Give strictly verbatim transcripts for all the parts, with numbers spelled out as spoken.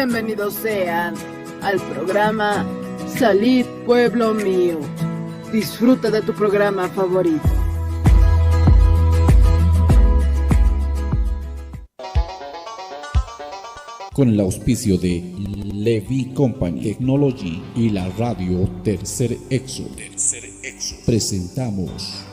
Bienvenidos sean al programa Salid Pueblo Mío. Disfruta de tu programa favorito. Con el auspicio de Levi Company Technology y la radio Tercer Éxodo, presentamos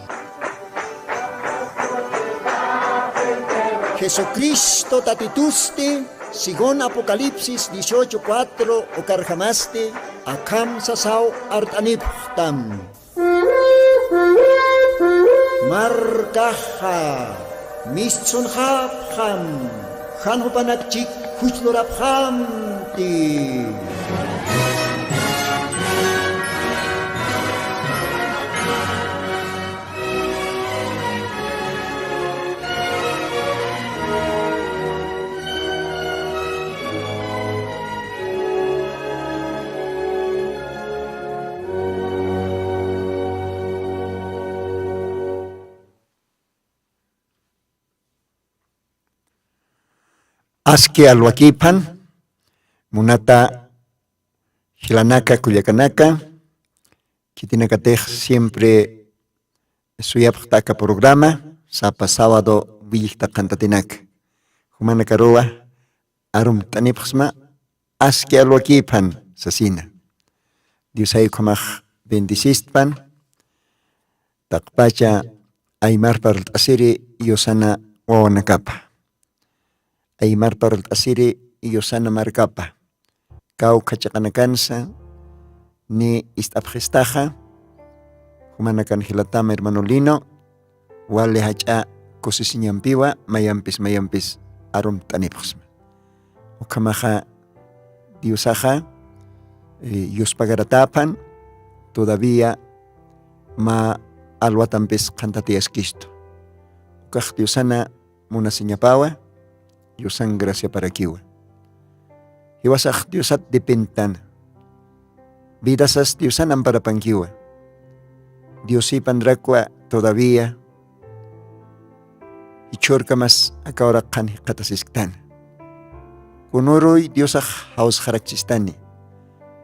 Jesucristo tatitusti, según Apocalipsis dieciocho cuatro, ukarjamasti akham sasaw art'anipxtam. Markaxa mistsunxapxam, jan jupanakchik juchlurapxamti. Aski alwakiphan, munata jilanaka, kullakanaka, khitinakatix siempre suyapxta aka programa, sapa sábado willikta qhantatinaka. Jumanakaruwa arumt'anipxsma, aski alwakiphan sasina. Diosay ukhamax bendicistpan, taqpacha aymar parlt'asiri yusana wawanakapa. Aymar parlt'asiri yusana markapa. Kawkha chiqanakansa, ni ist'apxistaxa, jumanakan jilatama hermano Lino, wali jach'a kusisiñampiwa, mayampis, mayampis arumt'anipxsma. Ukhamaxa Diosaxa, eh, yuspagaratäphan, todavía mä alwatampis qhantatiyaskistu. Ukax Diosana munasiñapawa, Diosan graciaparakiwa. Jiwasax Diosat dependtana. Vidasas Diosan amparapankiwa. Diosipanrakwa todavía jichhürkamas aka uraq qhan jikxatasisktana. Kunuruy Diosax jawsxarakchistani,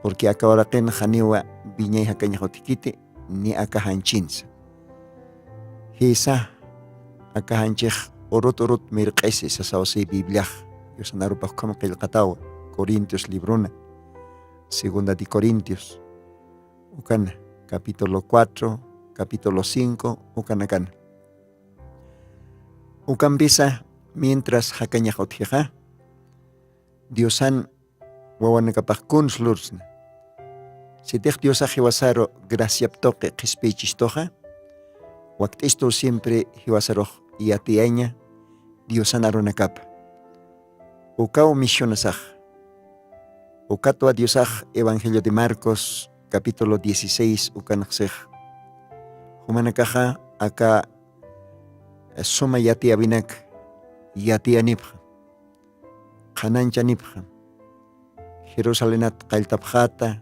porque aka uraqin janiwa wiñay jakañax utjkiti, ni aka janchinsa. Jisa, aka janchix urut urut mirq'isi sasawsi Bibliax, Diosan arupax ukham qillqatawa, Corintios librona, Segunda de Corintios, ukana, capítulo cuatro, capítulo cinco, ukanakana. Ukampisa, mientras jakañax utjixa, Diosan wawanakapax kuns lursna. Sitix Diosax jiwasaru graciap tuqi qhispiyichistuxa, wakt'istu siempre jiwasarux yatiyaña Diosan arunakapa. Ukaw misionasax. Ukatwa Diosax Evangelio de Marcos, capítulo dieciséis, ukanxsix. Jumanakaxa aka suma yatiyäwinak yatiyanipxa, qhananchanipxa, Jerusalenat qalltapxäta,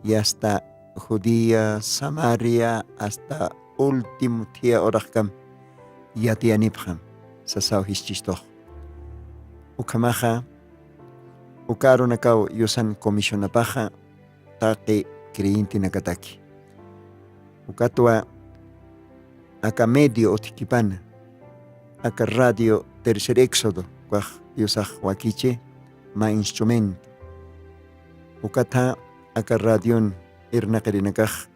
y hasta Judía, Samaria, hasta último thiyä uraqkam yatiyanipxam, sasaw jischtistux. Ukhamaxa, uka arunakaw yusan comisionapaxa, taqi creyentenakataki. Ukatwa aka medio utjkipana, aka radio Tercer Éxodo, ukax Diosax wakichi mä instrumento. Ukatha aka radion irnaqirinakax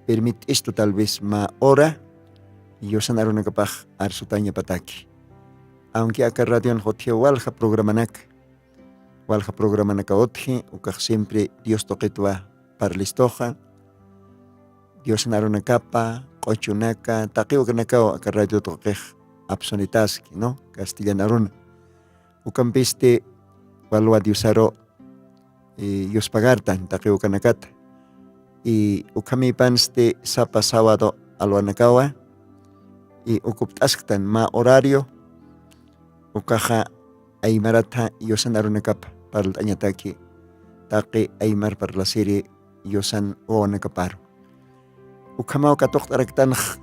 permit'istu tal vez mä hora yusan arunakapax arsutañapataki. Aunque aka radion utji walja programanaka, walja programanaka utji, ukax siempre Dios tuqitwa parlistuxa, Diosan arunakapa, q'uchunaka, taqi ukanakaw aka radio tuqix apsunitaski, ¿no? Castellan aruna. Ukampisti walwa Diosaru, eh, yuspagartan taqi ukanakata. Y ukhamïpansti sapa sábado alwanakawa, y ukupt'asktan mä horario, ukaxa aymaratha yusan arunakapa parlt'añataki, taqi aymar parlasiri yusan wawanakaparu. Ukhamaw katuqt'araktanx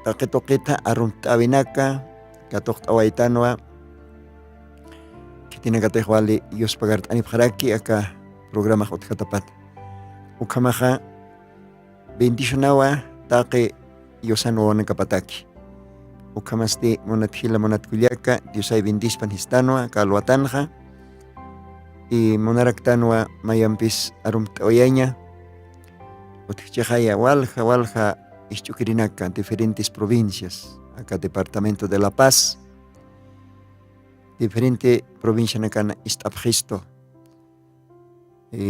taqi tuqitha arumt'äwinaka, katuqt'awaytanwa, Khitinakatix wali yuspagart'anipxaraki aka programax utjatapata. Ukhamaxa bendicionawa taqi yusan wawanakapataki. Ukhamasti munat jila munat kullaka diosay bendispan jistanwa kalwatanxa. Y munaraktanwa mayampis arumt'awayaña utjchixaya walja walja isch'ukirinaka diferentes provincias aka departamento de la paz, diferente provincianakana ist'apxistu.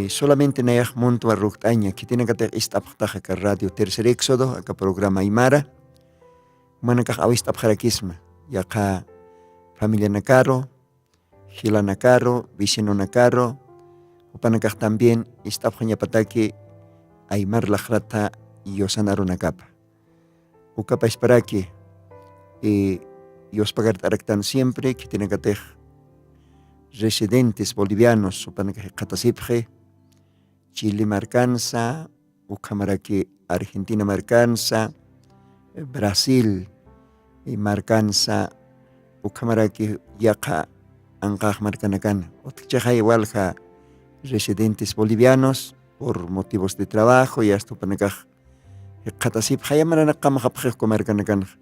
Solamente nayax muntwa rukt'aña khitinakatix ist'apxtax aka radio tercer éxodo aka programa aymara. Manakax awist'apxarakisma yaqha familianakaru, jilanakaru, vecinonakaru, jupanakax también ist'apxañapataki aymar laqrata yusan arunakapa. Ukapasparaki yuspagart'araktan siempre khitinakatix residentes bolivianos jupanakax jikxatasipxi, chile markansa, ukhamaraki argentina markansa, brasil markansa, ukhamaraki yaqha anqax markanakana utjchixay walja residentes bolivianos por motivos de trabajo y asta jupanakax jikxatasipxi jayamaranakxamxapxi uka markanakanxa.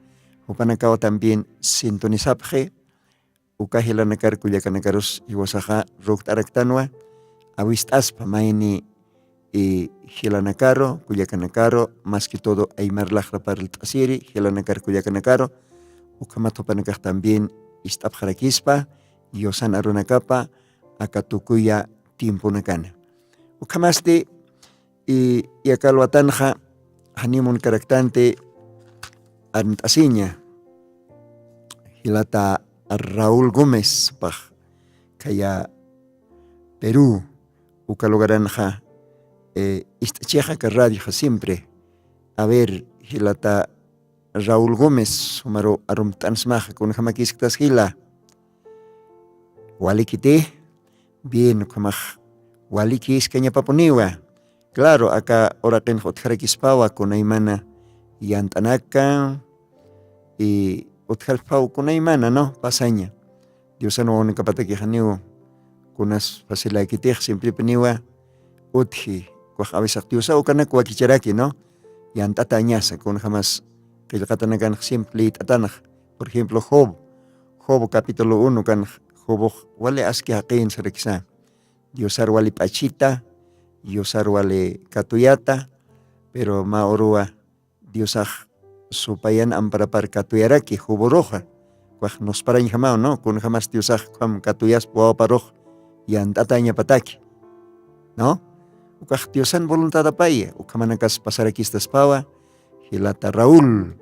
Jupanakaw también sintonizapxi uka jilanakar kullakanakarus jiwasaxa rukt'araktanwa awist'aspa mayni jilanakaru kullakanakaru, mas que todo aymar laqra parlt'asiri jilanakar kullakanakaru. Ukhamat jupanakax también ist'apxarakispa yusan arunakapa aka tukuya tiemponakana. Ukhamasti y yakalwatanxa janiw munkaraktante armt'asiña jilata raúl gómez pax khaya perú uka lugaranxa ist'achixa aka radioxa siempre. A ver jilata raúl gómez jumaru arumt'ansmaxa kunjamakisktas jila? Walikiti bien ukhamax walikiskañapapuniwa. Claro aka uraqinx utjarakispawa kunaymana yant'anaka y utjarpaw kunaymana no pasaña diosan wawanakapatakixa niw kunas facilakitix simpripiniwa utji. Kuax awisax diosaw ukanak wakicharaki no yant'ata añasa kunjamas qillqatanakanx simple liyt'atanx. Por ejemplo job job capítulo uno kanx jobux wali aski jaqin sarakisa diosar wali p'achita diosar wali katuyata. Pero mä uruwa diosax supayan amparapar katuyaraki joburuxa. Kuax nusparañjamaw no kunjamas diosax ukham katuyaspa wawaparux yant'atañapataki no ukax diosan voluntadapaya ukhamanakas pasarakistaspawa jilata raúl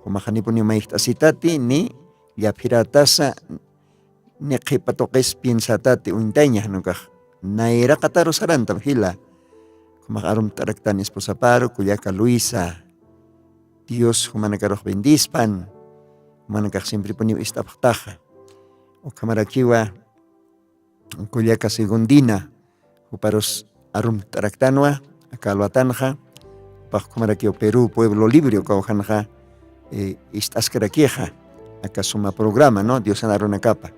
jumaxanipuniw mayjt'asitati ni llaphiratasa ni qhipa tuqis piensatati uñtaña janukax nayraqataru sarantam jila. Jumax arumt'araktan esposaparu kullaka luisa dios jumanakarux bendispan. Jumanakax simpripuniw ist'apxtaxa ukhamarakiwa kullaka segundina juparus arumt'araktanwa aka alwatanxa. Jupax ukhamarakiw perú pueblo libre uka ujanxa ist'askarakixa aka suma programa no diosan arunakapa.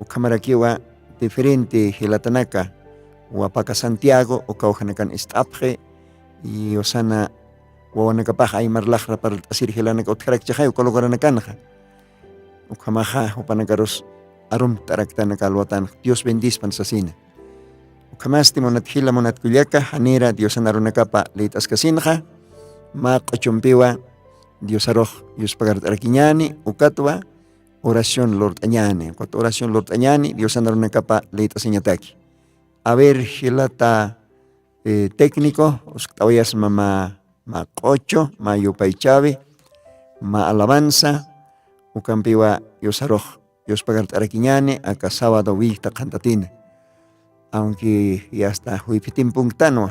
Ukhamarakiwa diferente jilatanaka wapaka santiago uka ujanakan ist'apxi y usana wawanakapax aymar laqra parlt'asir jilanaka utjarakchaxay uka lugaranakanxa. Ukhamaxa jupanakarus arumt'araktanaka alwatanxa dios bendispan sasina. Ukhamasti munat jila munat kullaka janira diosan arunakapa liyt'askasinxa mä q'uchumpiwa diosarux yuspagart'arakiñäni ukatwa oración lurt'añäni ukat oración lurt'añäni diosan arunakapa liyt'asiñataki. A ver jilata técnico uskt'awayasma mä q'uchu mä yupaychawi mä alabanza ukampiwa yusarux yuspagart'arakiñäni aka sábado willta qhantatina. Aunque yasta juyphitimpunktanwa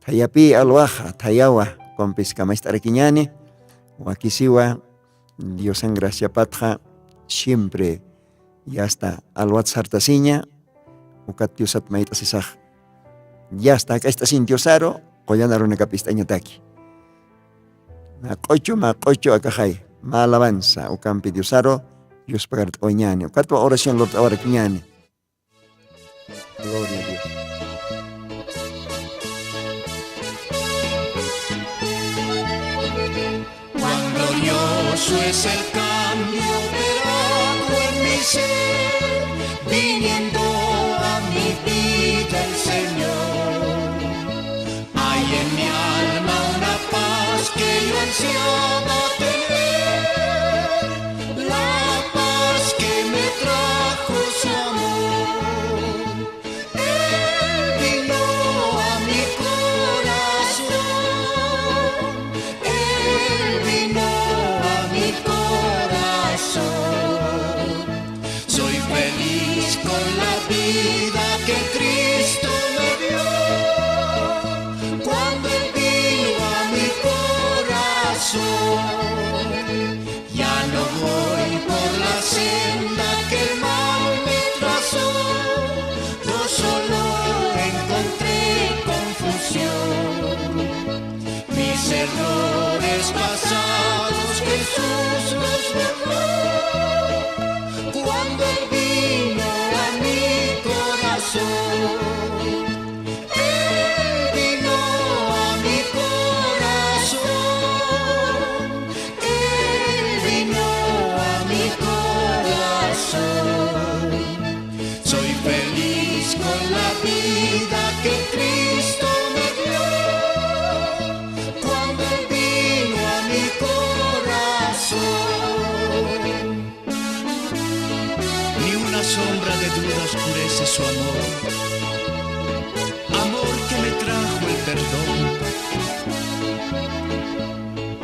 thayapï alwaxa thayawa ukampis kamacht'arakiñäni. Wakisiwa diosan graciapatxa siempre yasta alwat sartasiña ukat diosat mayt'asisax yasta jak'acht'asin diosaru qullan arunakap ist'añataki. Mä q'uchu mä q'uchu akaxay mä alabanza ukampi diosaru yuspagart'awañäni ukatwa oración lurt'awarakiñäni. Gloria a Dios. Cuán glorioso es el cambio operado en mi ser, viniendo a mi vida el Señor. Hay en mi alma una paz que yo ansiaba tener, la paz que me trajo su amor. Él vino a mi corazón, Él vino a mi corazón. Soy feliz con la vida que Cristo me dio. Cuando Él vino a mi corazón, ya no voy por la senda que el mal me trazó. Yo solo encontré confusión. Mis errores pasados Jesús los borró cuando Él vino a mi corazón. Él vino a mi corazón. Él vino a mi corazón. Soy feliz con la vida que Cristo me dio cuando Él vino a mi corazón. Ni una sombra de duda oscurece su amor, amor que me trajo el perdón.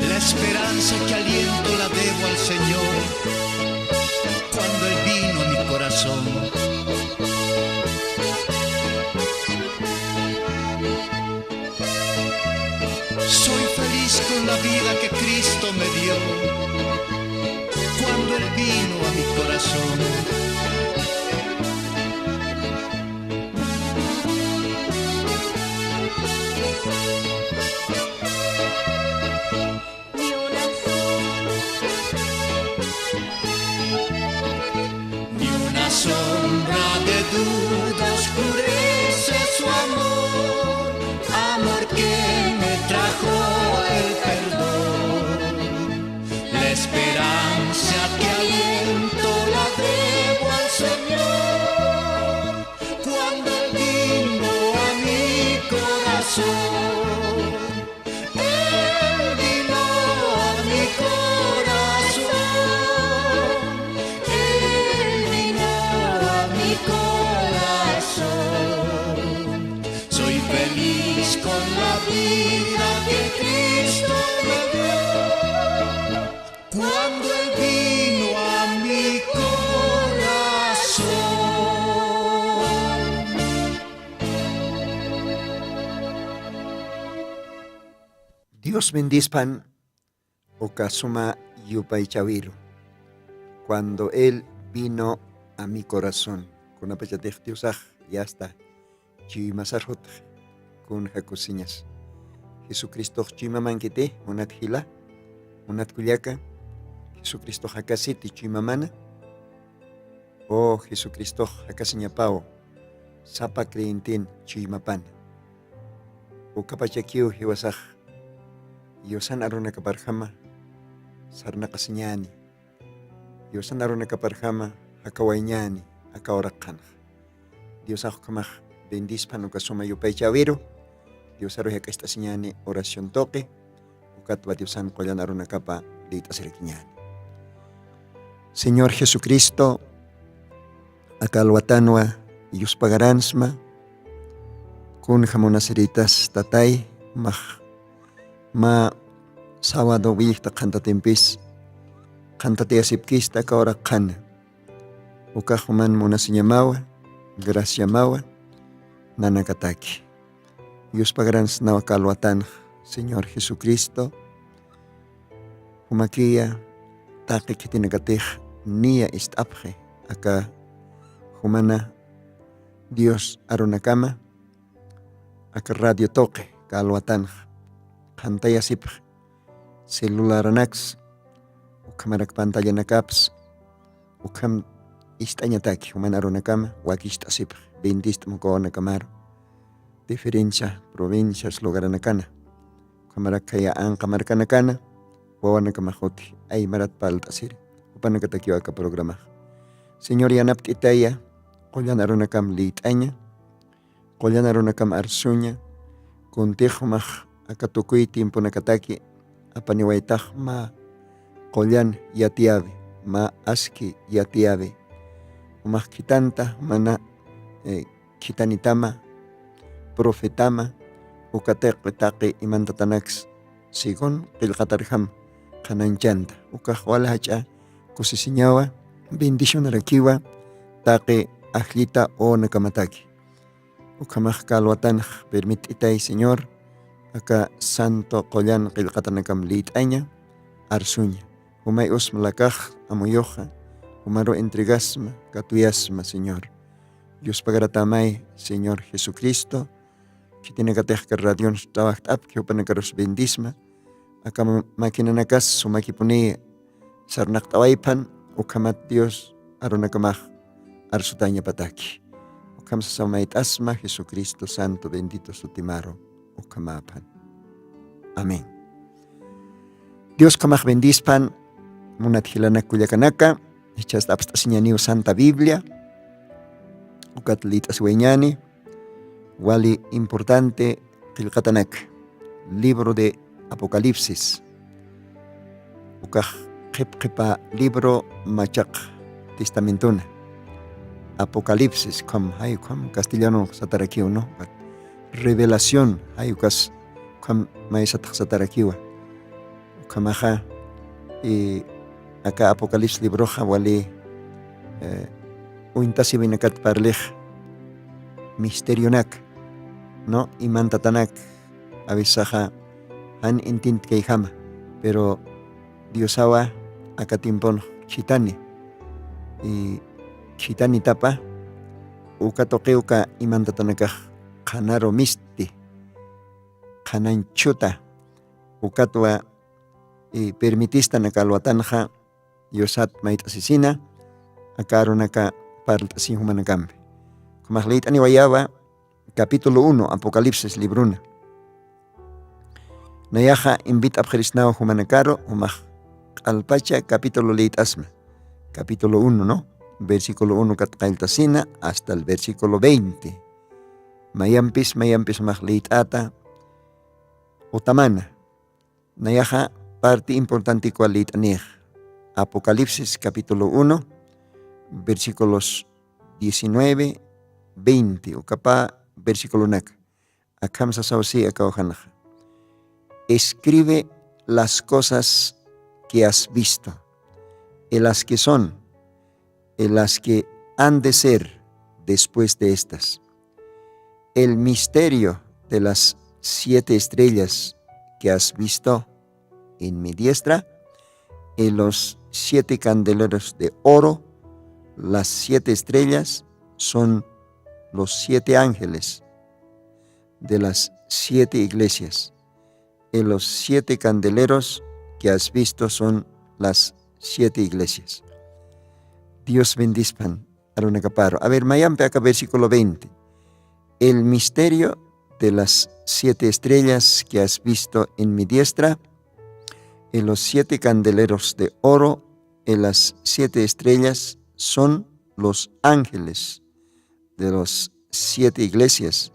La esperanza que aliento la debo al Señor cuando Él vino a mi corazón. Soy feliz con la vida que Cristo me dio cuando Él vino a mi corazón. Ni una sombra de duda oscurece su amor, amor que me trajo el perdón. La esperanza que aliento la debo al Señor, cuando Él vino a mi corazón. Él vino a mi corazón, Él vino a mi corazón. Soy feliz con la vida que Cristo me dio, cuando Él vino a mi corazón. Dios bendispan uka suma yupaychawiru. Cuando Él vino a mi corazón. Kunapachatix Diosax yasta chuymasarxutx, kunja kusiñas. Jesucristox chuymamankiti, munat jila, munat kullaka. Jesucristox jakasiti chuymamana. O Jesucristox jakasiñapaw sapa creyentin chuymapana. Ukapachakiw jiwasax Diosan arunakaparjama sarnaqasiñäni. Diosan arunakaparjama jakawayñäni aka uraq qhanxa. Diosax ukhamax bendispan uka suma yupaychäwiru. Diosaru jak'acht'asiñäni oración tuqi. Ukatwa Diosan qullan arunakapa liyt'asirakiñäni. Señor Jesucristo, aka alwatanwa yuspagaransma, kunja munasiritas Tatay, max mä sábado willixta qhantatinpis, qhantatiyasipkista aka uraq qhana. Ukax juman munasiñamawa, graciamawa, nanakataki. Yuspagaransnawa aka alwatanx, Señor Jesucristo, jumakiya taqi khitinakatix niya ist'apxi aka jumana Dios arunakama, aka radio tuqi, aka alwatanx qhantayasipxi, celularanaks, ukhamarak pantallanakaps, ukham ist'añataki juman arunakama wakicht'asipxi. bendist'am uka wawanakamaru, diferencia provincias lugaranakana, ukhamaraki khaya anqa markanakana wawanakamax utji aymarat parlt'asiri. Jupanakatakiw aka programax. Señor, yanapt'itaya, qullan arunakam liyt'aña, qullan arunakam arsuña, kuntix jumax aka tukuy tiemponakataki apaniwaytax mä qullan yatiyawi, mä aski yatiyawi, jumax khithanta jumana, eh, khithanitama, profetama, uka taqi taqi imantatanaks según qillqatarjam qhanañchanta. Ukax wali jach'a kusisiñawa, bendicionarakiwa taqi ajllita wawanakamataki. Ukhamax kalwatanx permit'itay, Señor, aka santo qullan qillqatanakam liyt'aña, arsuña. Jumay usma lakax amuyuxa, jumaru entregasma, katuyasma, Señor. Yuspagaratamay, Señor Jesucristo, khitinakatix aka radion trabajt'apki, jupanakarus bendisma. Aka ma-, maquinanakas sumakipuni sarnaqt'awayphan, ukhamat Dios arunakamax arsutañapataki. Ukham sasaw mayt'asma Jesucristo santo bendito sutimaru, ukhamäphan. Amén. Dios ukhamax bendispan, munat jilanak kullakanaka, jichhasta apst'asiñaniw Santa Biblia, ukat liyt'asiwayañani, wali importante qillqatanak, libro de Apocalipsis. Ukax qhip qhipa libro machaq testamentona. Apocalipsis, ukham, jay ukham castellano satarakiw, ¿no? Revelación, jay ukas ukham maysatax satarakiwa. Ukhamaxa, y aka Apocalipsis libroxa wali, eh, uñtasiwinakat parlix misterionak, ¿no? Imantatanak, a veces jan intintkayjama, pero Diosawa aka tiempon khithani, y khithanitapa uka tuqi uka imantatanakax qhanaru misti, qhanañchuta, ukatwa, y permitistan aka alwatanxa, Diosat mayt'asisina, aka arunaka parlt'asiñ jumanakampi. Ukhamax liyt'aniwayawa, capítulo uno, Apocalipsis librona. Nayaxa invit'apxirisnaw jumanakaru, jumax q'alpacha capítulo liyt'asma. Capítulo uno, ¿no? Versículo uno kat qalltasina hasta el versículo veinte. Mayampis, mayampis jumax liyt'ata, utamana. Nayaxa parte importante uka liyt'anix. Apocalipsis capítulo uno, versículos diecinueve, veinte, ukapa versículonak. Akham sasaw si aka ujanxa. Escribe las cosas que has visto, y las que son, y las que han de ser después de estas. El misterio de las siete estrellas que has visto en mi diestra, y los siete candeleros de oro, las siete estrellas son los siete ángeles de las siete iglesias, y los siete candeleros que has visto son las siete iglesias. Dios bendispan arunakaparu. A ver, mayampi aka versículo veinte. El misterio de las siete estrellas que has visto en mi diestra, y los siete candeleros de oro, y las siete estrellas son los ángeles de las siete iglesias,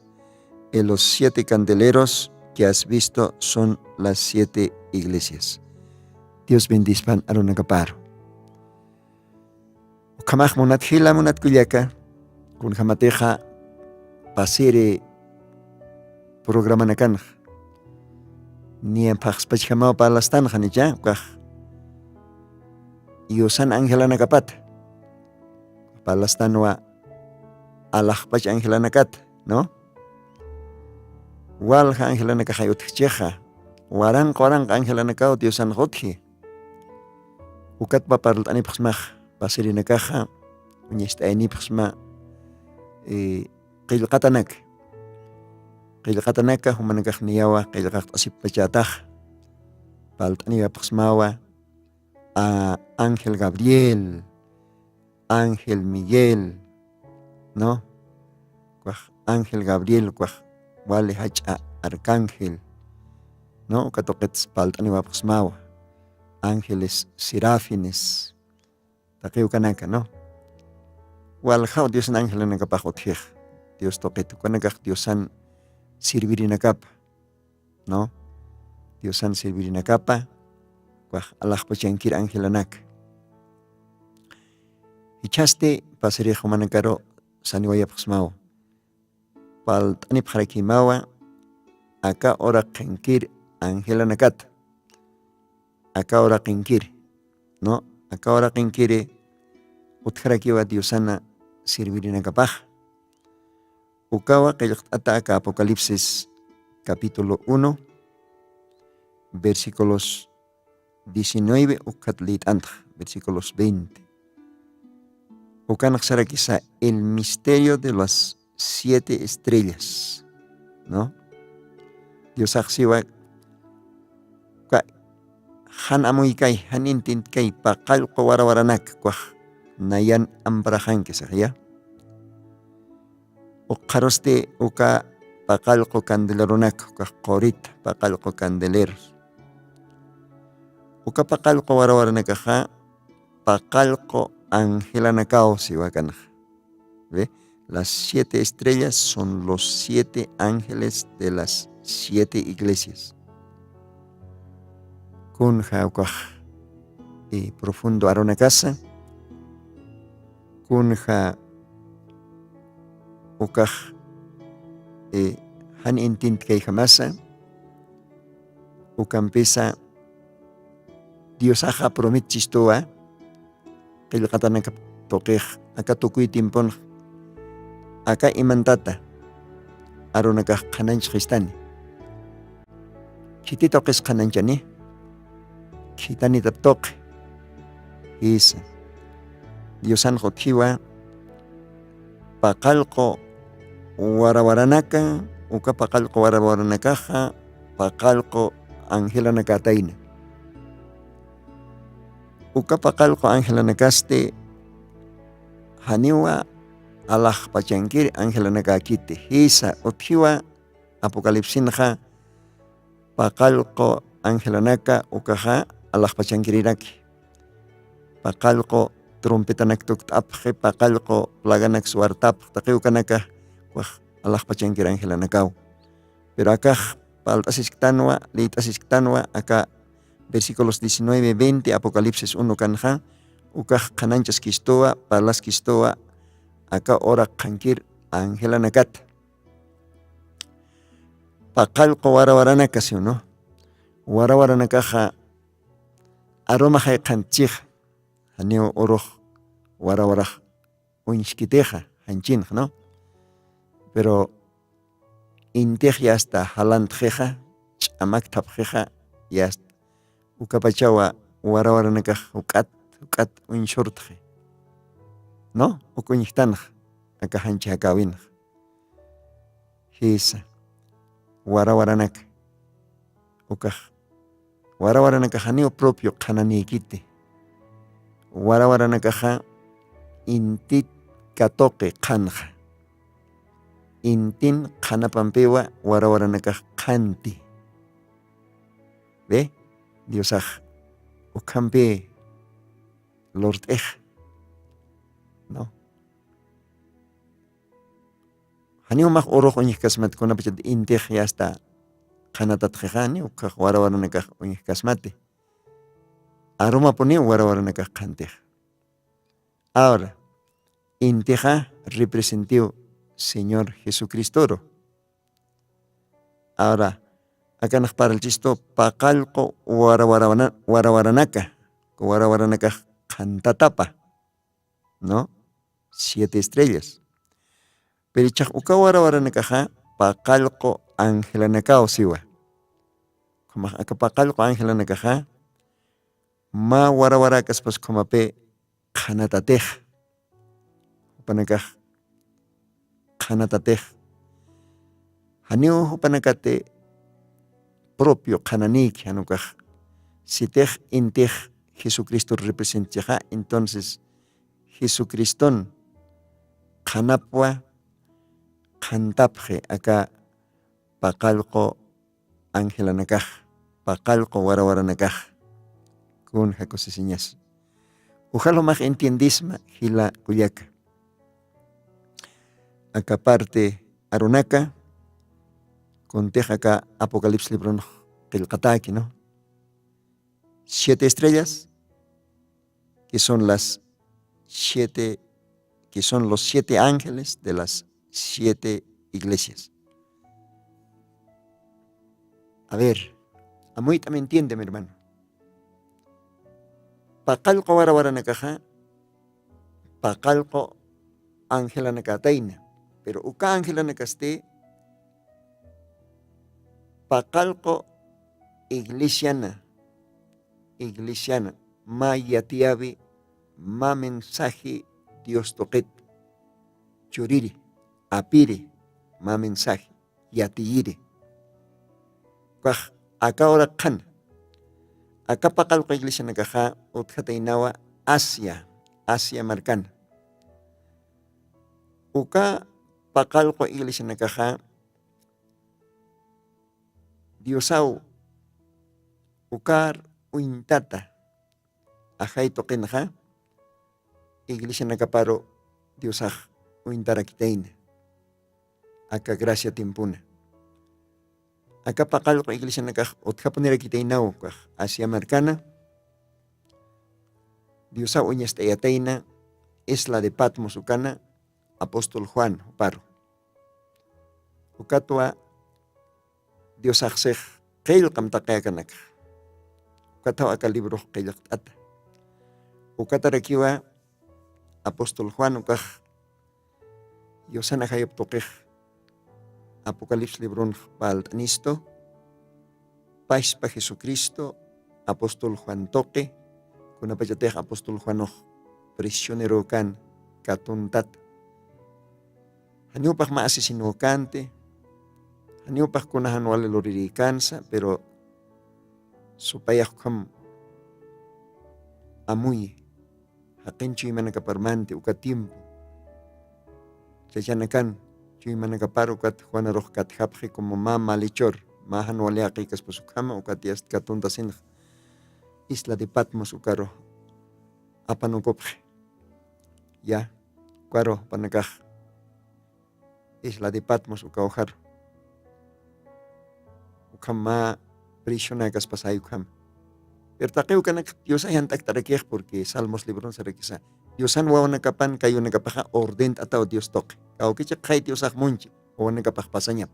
y los siete candeleros que has visto son las siete iglesias. Dios bendispan arunakaparu. Ukhamax munat jila, munat kullaka, kunjamatixa pasiri programanakanxa. Niya phaxspachjamaw parlastanxa nicha, ukax yusan angelanakapata. Parlastanwa alaxpach angelanakata, ¿no? Walja angelanakaxay utjchixa. Waranqa, waranqa angelanakaw Diosanxa utji. Ukatpa parlt'anipxsmax, pasirinakaxa, uñast'ayanipxsma, eh, qillqatanak. Qillqatanaka, jumanakax niyawa, qillqaqt'asipachatax. Parlt'aniyapxsmawa, a, ángel Gabriel, ángel Miguel, ¿no? Ukax ángel Gabriel, ukax wali jach'a arcángel, ¿no? Uka tuqits palt'aniwapxsmawa, ángeles serafines, taqi ukanaka, ¿no? Waljaw Diosan angelanakapax utjix, Dios tuqit ukanakax Diosan servirinakapa, ¿no? Diosan servirinakapa, ukax alaxpachankir angelanaka. Jichhasti pasirix jumanakaru saniwayapxsmaw. Palt'anipxarakimawa aka uraqinkir angelanakata. Aka uraqinkir, ¿no? Aka uraqinkiri utjarakiwa Diosana servirinakapax. Ukawa qillqt'ata aka Apocalipsis capítulo uno, versículos diecinueve, ukat lït'antx, versículos veinte. Ukanx sarakisa el misterio de las siete estrellas, ¿no? Diosax siwa, uka jan amuykay, jan intintkay, paqallqu warawaranak, ukax nayan ampraxanki sax, ya. Ukxarusti uka paqallqu candeleronak, ukax qurita paqallqu candeleros. Uka paqallqu warawaranakaxa paqallqu angelanakaw siwa kanxa. ¿Ve? Las siete estrellas son los siete ángeles de las siete iglesias. Kunja ukax, eh, profundo arunakasa, kunja ukax, eh, jan intintkayjamasa, ukampisa Diosaxa prometchistuwa, qillqatanakap tuqix, aka tukuy tiemponx, aka imantata arunakax qhananchxistani. Khiti tuqis qhananchani, khitanitap tuqi. Jisa. Diosanx utjiwa paqallqu warawaranaka, uka paqallqu warawaranakaxa paqallqu angelanakatayna. Uka paqallqu angelanakasti janiwa alaxpachankir angelanakakiti. Jisa, utjiwa Apocalipsinxa paqallqu angelanaka ukaxa alaxpachankiriraki. Paqallqu trompetanak tukt'apxi, paqallqu plaganak suwartapx, taqi ukanaka ukax alaxpachankir angelanakaw. Pero akax palt'asisktanwa, liyt'asisktanwa, aka versículos diecinueve, veinte, Apocalipsis uno kanxa, ukax qhananchaskistuwa, parlaskistuwa, aka uraq qhankir angelanakata. Paqallqu warawaranaka, ¿sí o no? Warawaranakaxa arumaxay qhantchixa, janiw urux warawarax uñskitixa, janchinx, ¿no? Pero intix yasta jalantxixa, ch'amaktapxixa, yasta ukapachawa warawaranakax juk'at, juk'at uñsurtxi, ¿no? Uk uñjtanx, aka janchi jakäwinx. Jisa, warawaranaka, ukax, warawaranakax janiw propio qhananïkiti. Warawaranakaxa intit katuqi qhanxa. Intin qhanapampiwa warawaranakax qhanti. ¿Ve? Diosax ukhampi lurt'ix, ¿no? Janiw max urux uñjkasmati, kunapachat intix yasta qhanatatxixa, janiw, ukkhax warawaranakax uñjkasmati. Arumapuniw warawaranakax qhantix. Ahora, intixa representiw Señor Jesucristoru. Ahora, akanx parlchistu paqallqu warawarawna-, warawaranaka, warawaranakax qhantatapa, ¿no? Siete estrellas. Pero ichax uka warawaranakaxa paqallqu angelanakaw siwa. Ukhamax aka paqallqu angelanakaxa mä warawarakaspas ukhamapi qhanatatix. Jupanakax qhanatatix. Janiw jupanakati propio qhananïki, jan ukax sitix intix Jesucristo representchixa, entonces Jesucriston qhanapwa, qhantapxi aka paqallqu angelanakax, paqallqu warawaranakax. Kun jakusisiñas uxalumax entiendisma jila kullaka. Aka parte arunaka kuntix aka apocalipsis libronux qillqataki no, siete estrellas, que son las siete, que son los siete ángeles de las siete iglesias. A ver, amuyt'am entiende mi hermano. Paqallqu warawaranakaxa paqallqu angelanakatayna. Pero uka angelanakasti paqallqu iglesiana, iglesiana mä yatiyawi mä mensaji dios tuqit churiri, apiri mä mensaji yatiyiri. Ukax aka uraqxan aka paqallqu iglesianakaxa utjataynawa asia, asia markana. Uka paqallqu iglesianakaxa diosaw ukar uñtata ajay tuqinxa iglesianakaparu diosax uñtarakitayna. Aka gracia timpuna aka paqallqu iglesianakax utjapunirakitaynaw ukax asia markana. Diosaw uñast'ayatayna isla de patmos ukana apóstol juan juparu. Ukatwa diosaxsix qillqam taqi akanakxa. Ukathaw aka librox qillqt'ata. Ukatarakiwa apóstol juan ukax yusanajayup tuqix apocalipsis libronx palt'anistu paspa jesucristo apóstol juan tuqi. Kunapachatix apóstol juanux prisionerokan katuntata. Janiwpax mä asesinukanti janiwpax kunajan wali lurirïkansa pero supayax ukham amuyi. Jaqin chuymanakaparmanti uka tiempo chachanakan chuymanakapar ukat juanarux katjapxi como mä malichur mä jan wali jaqïkaspas ukhama ukat yast katuntasinxa isla de patmos ukaru apanukupxi. Ya ukaru panakax isla de patmos uka ujaru ukham mä prisionakaspas jay ukham. Pero taqi ukanak diosa jant'akt'arakix porque salmos libron sarakisa diosan wawanakapan kayunakapaxa ordent'ataw dios tuqi kawkichiq jay diosax munchi wawanakapax pasañap.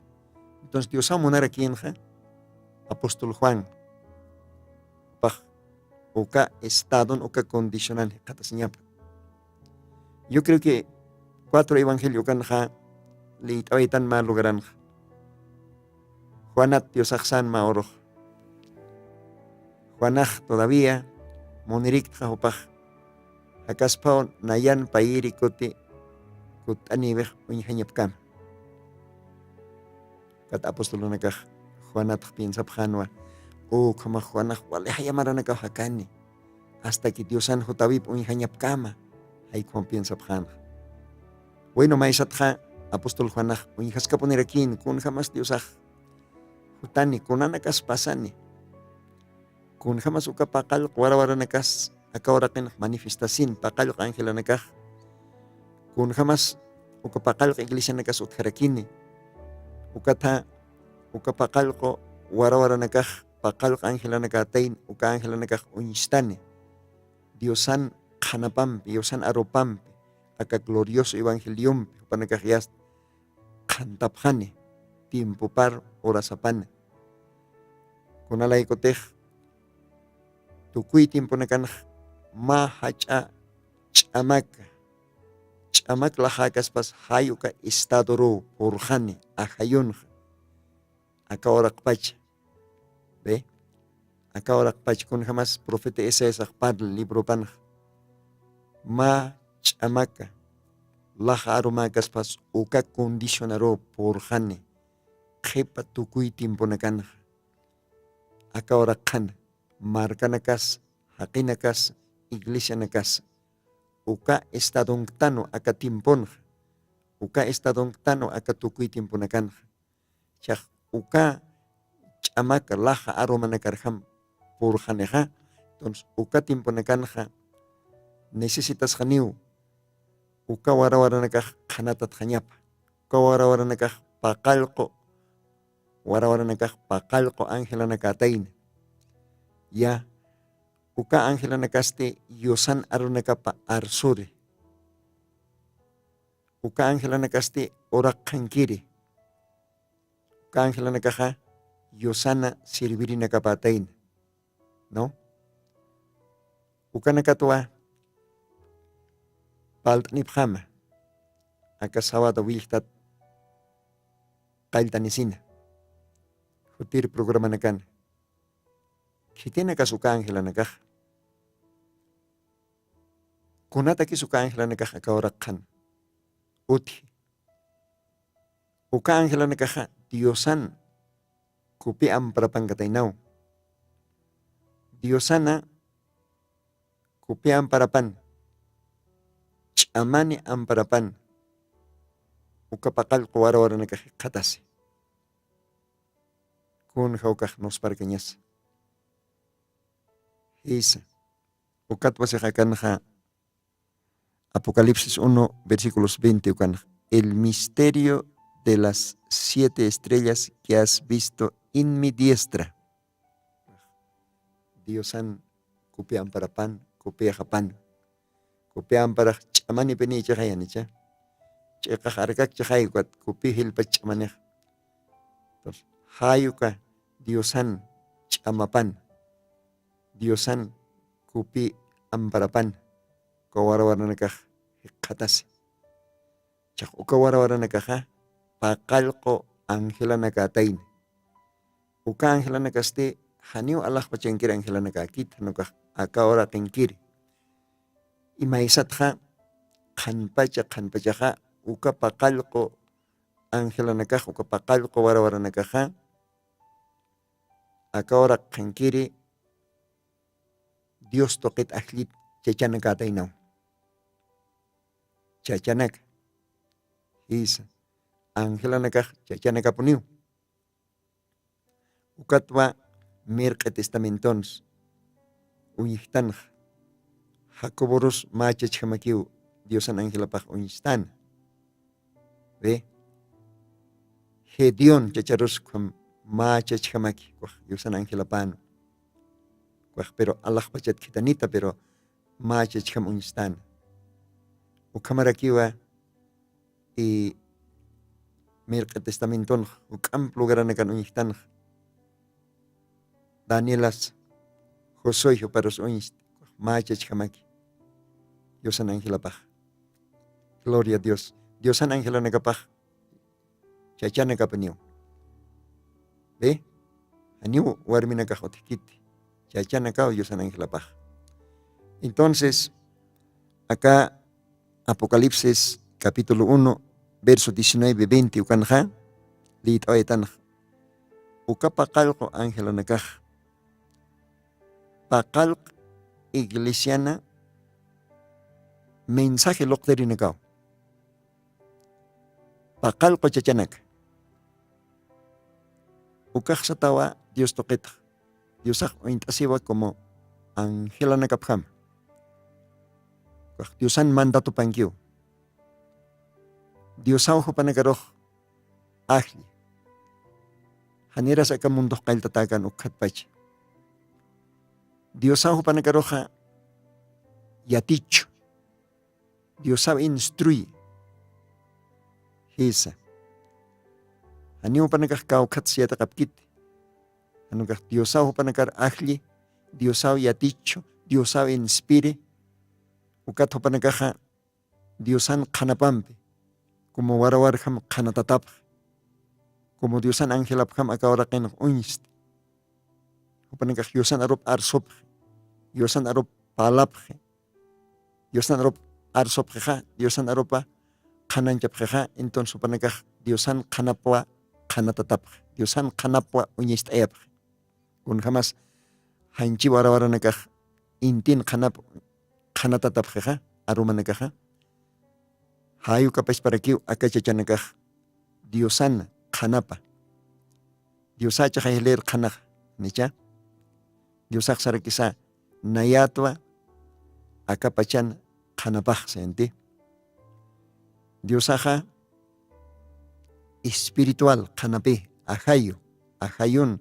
Entonces diosaw munarakinxa apóstol juan pax uka estadon uka condicionan jikxatasiñapa. Yo creo que cuatro evangelio ukanxa liyt'awaytan mä lugaranxa juanat diosaxsan mä urux juanax todavía muniriktxa jupax jakasphaw nayan payiri kuti kutt'aniwix uñjañapkama. Kat apostolunakax juanatx piensapxanwa ukhamax juanax wali jayamaranakaw jakani hasta que diosan jutawip uñjañapkama. Jaykhuma piensapxanxa. Waynu maysatxa apostol juanax uñjaskapunirakïn kunjamas diosax jutani kunanakas pasani kunjamas uka paqallq warawaranakas aka uraqinx manifestasin paqallq angelanakax kunjamas uka paqallq iglesianakas utjarakini. Ukatha uka paqallqu warawaranakax paqallq angelanakatayn uka angelanakax uñstani diosan qhanapampi diosan arupampi aka glorioso evangeliompi jupanakax yasta qhantapxani tiempopar urasapana. Kunalaykutix tukuy tiemponakanx mä jach'a ch'amaka ch'amak laxäkaspas jay uka estadoruw purxani ajayunxa aka uraqpacha. Ve aka uraqpach kunjamas profeta esaiasax parli libropanxa mä ch'amaka laxa arumäkaspas uka condicionaruw purxani qhipa tukuy tiemponakanxa. Aka uraqxan markanakas jaqinakas iglesianakas uka estadonktanu aka tiemponxa uka estadonktanwa aka tukuy tiemponakanxa. Chax uka ch'amaka laxa arumanakarjam purxanixa. Entonces uka tiemponakanxa necesitasxaniw uka warawaranakax qhanatatxañapa. Uka warawaranakax paqallqu warawaranakax paqallqu angelanakatayna. Ya uka angelanakasti yusan arunakapa arsuri. Uka angelanakasti uraqxankiri. Uka angelanakaxa yusana sirvirinakapatayna. No ukanakatwa palt'nipxama aka sawata willktat qalltanisina jutir programanakana. Khitinakas uka angelanakaxa kunatakis uka angelanakax akawraqxan utji. Uka angelanakaxa diosan kupi amparapankataynaw. Diosana kupi amparapan ch'amani amparapan uka paqallqu warawaranakax jikxatasi. Kun jawkax nusparkañasa jisa. Ukatwasix akanxa apocalipsis uno versículos veinte ukanxa el misterio de las siete estrellas que has visto en mi diestra. Diosan kupi amparapan kupi japan kupi amparax ch'amanipini ichaxayanicha. Ch'iqax arkak chaxaykuat kupi jilpach ch'amanixa. Jayuka diosan ch'amapan diosan kupi amparapan uka warawaranakax jikxatasi. Chax uka warawaranakaxa paqallqu angelanakatayna. Uka angelanakasti janiw alaxpachankir angelanakakit janukax akawraqinkiri. Imaysatxa qhanpacha qhanpachaxa uka paqallqu angelanakax uka paqallqu warawaranakaxa akawraqxankiri dios tuqit ajllit chachanakataynaw. Chachanaka jisa angelanakax chachanakapuniw. Ukatwa mirq'i testamentonsa uñjtanxa jacoborus mä chachjamakiw diosan angelapax uñstana. Gedeón chacharus ukham mä chachjamaki ukax diosan angelapanu ukax pero alaxpachat khitanita pero mä chachjam uñstana. Ukhamarakiwa y mirq'i testamentonx juk'amp lugaranakan uñjtanx danielas josué juparus uñst mä chachjamaki diosan angelapax. Gloria a dios. Diosan angelanakapax chachanakapaniw. Ve janiw warminakax utjkiti chachanakaw diosan angelapax. Entonces aka apocalipsis capítulo uno verso diecinueve veinte ukanxa liyt'awaytanxa uka paqallqu angelanakax paqallq iglesiana mensaje luqtirinakaw paqallqu chachanaka. Ukax satawa dios tuqitxa diosax uñt'asiwa como angelanakapjama. Ukax diosan mandatupankiw diosaw jupanakarux ajlli. Janiras aka mundox qalltatäkan ukkhatpacha diosaw jupanakaruxa yatichu diosaw instruyi. Jisa janiw jupanakax kawkhatsa yatiqapkiti. Janukax diosaw jupanakar ajlli diosaw yatichu diosaw inspiri. Ukat jupanakaxa diosan qhanapampi como warawarjam qhanatatapxi como diosan angelapjam aka uraqinx uñsti. Jupanakax diosan arup arsupxi diosan arup parlapxi diosan arup arsupxixa diosan arupa qhananchapxixa entonces jupanakax diosan qhanapwa qhanatatapxi diosan qhanapwa uñist'ayapxi. Kunjamas janchi warawaranakax intin qhanap qhanatatapxixa arumanakaxa Jayukapashparakiw akachachanakax diosan qhanapa. Diosachaxay lir qhanax nicha. Diosaxsarakisa nayatwa akapachan qhanapaxsinti. Diosaxa espiritual qhanapi ajayu ajayun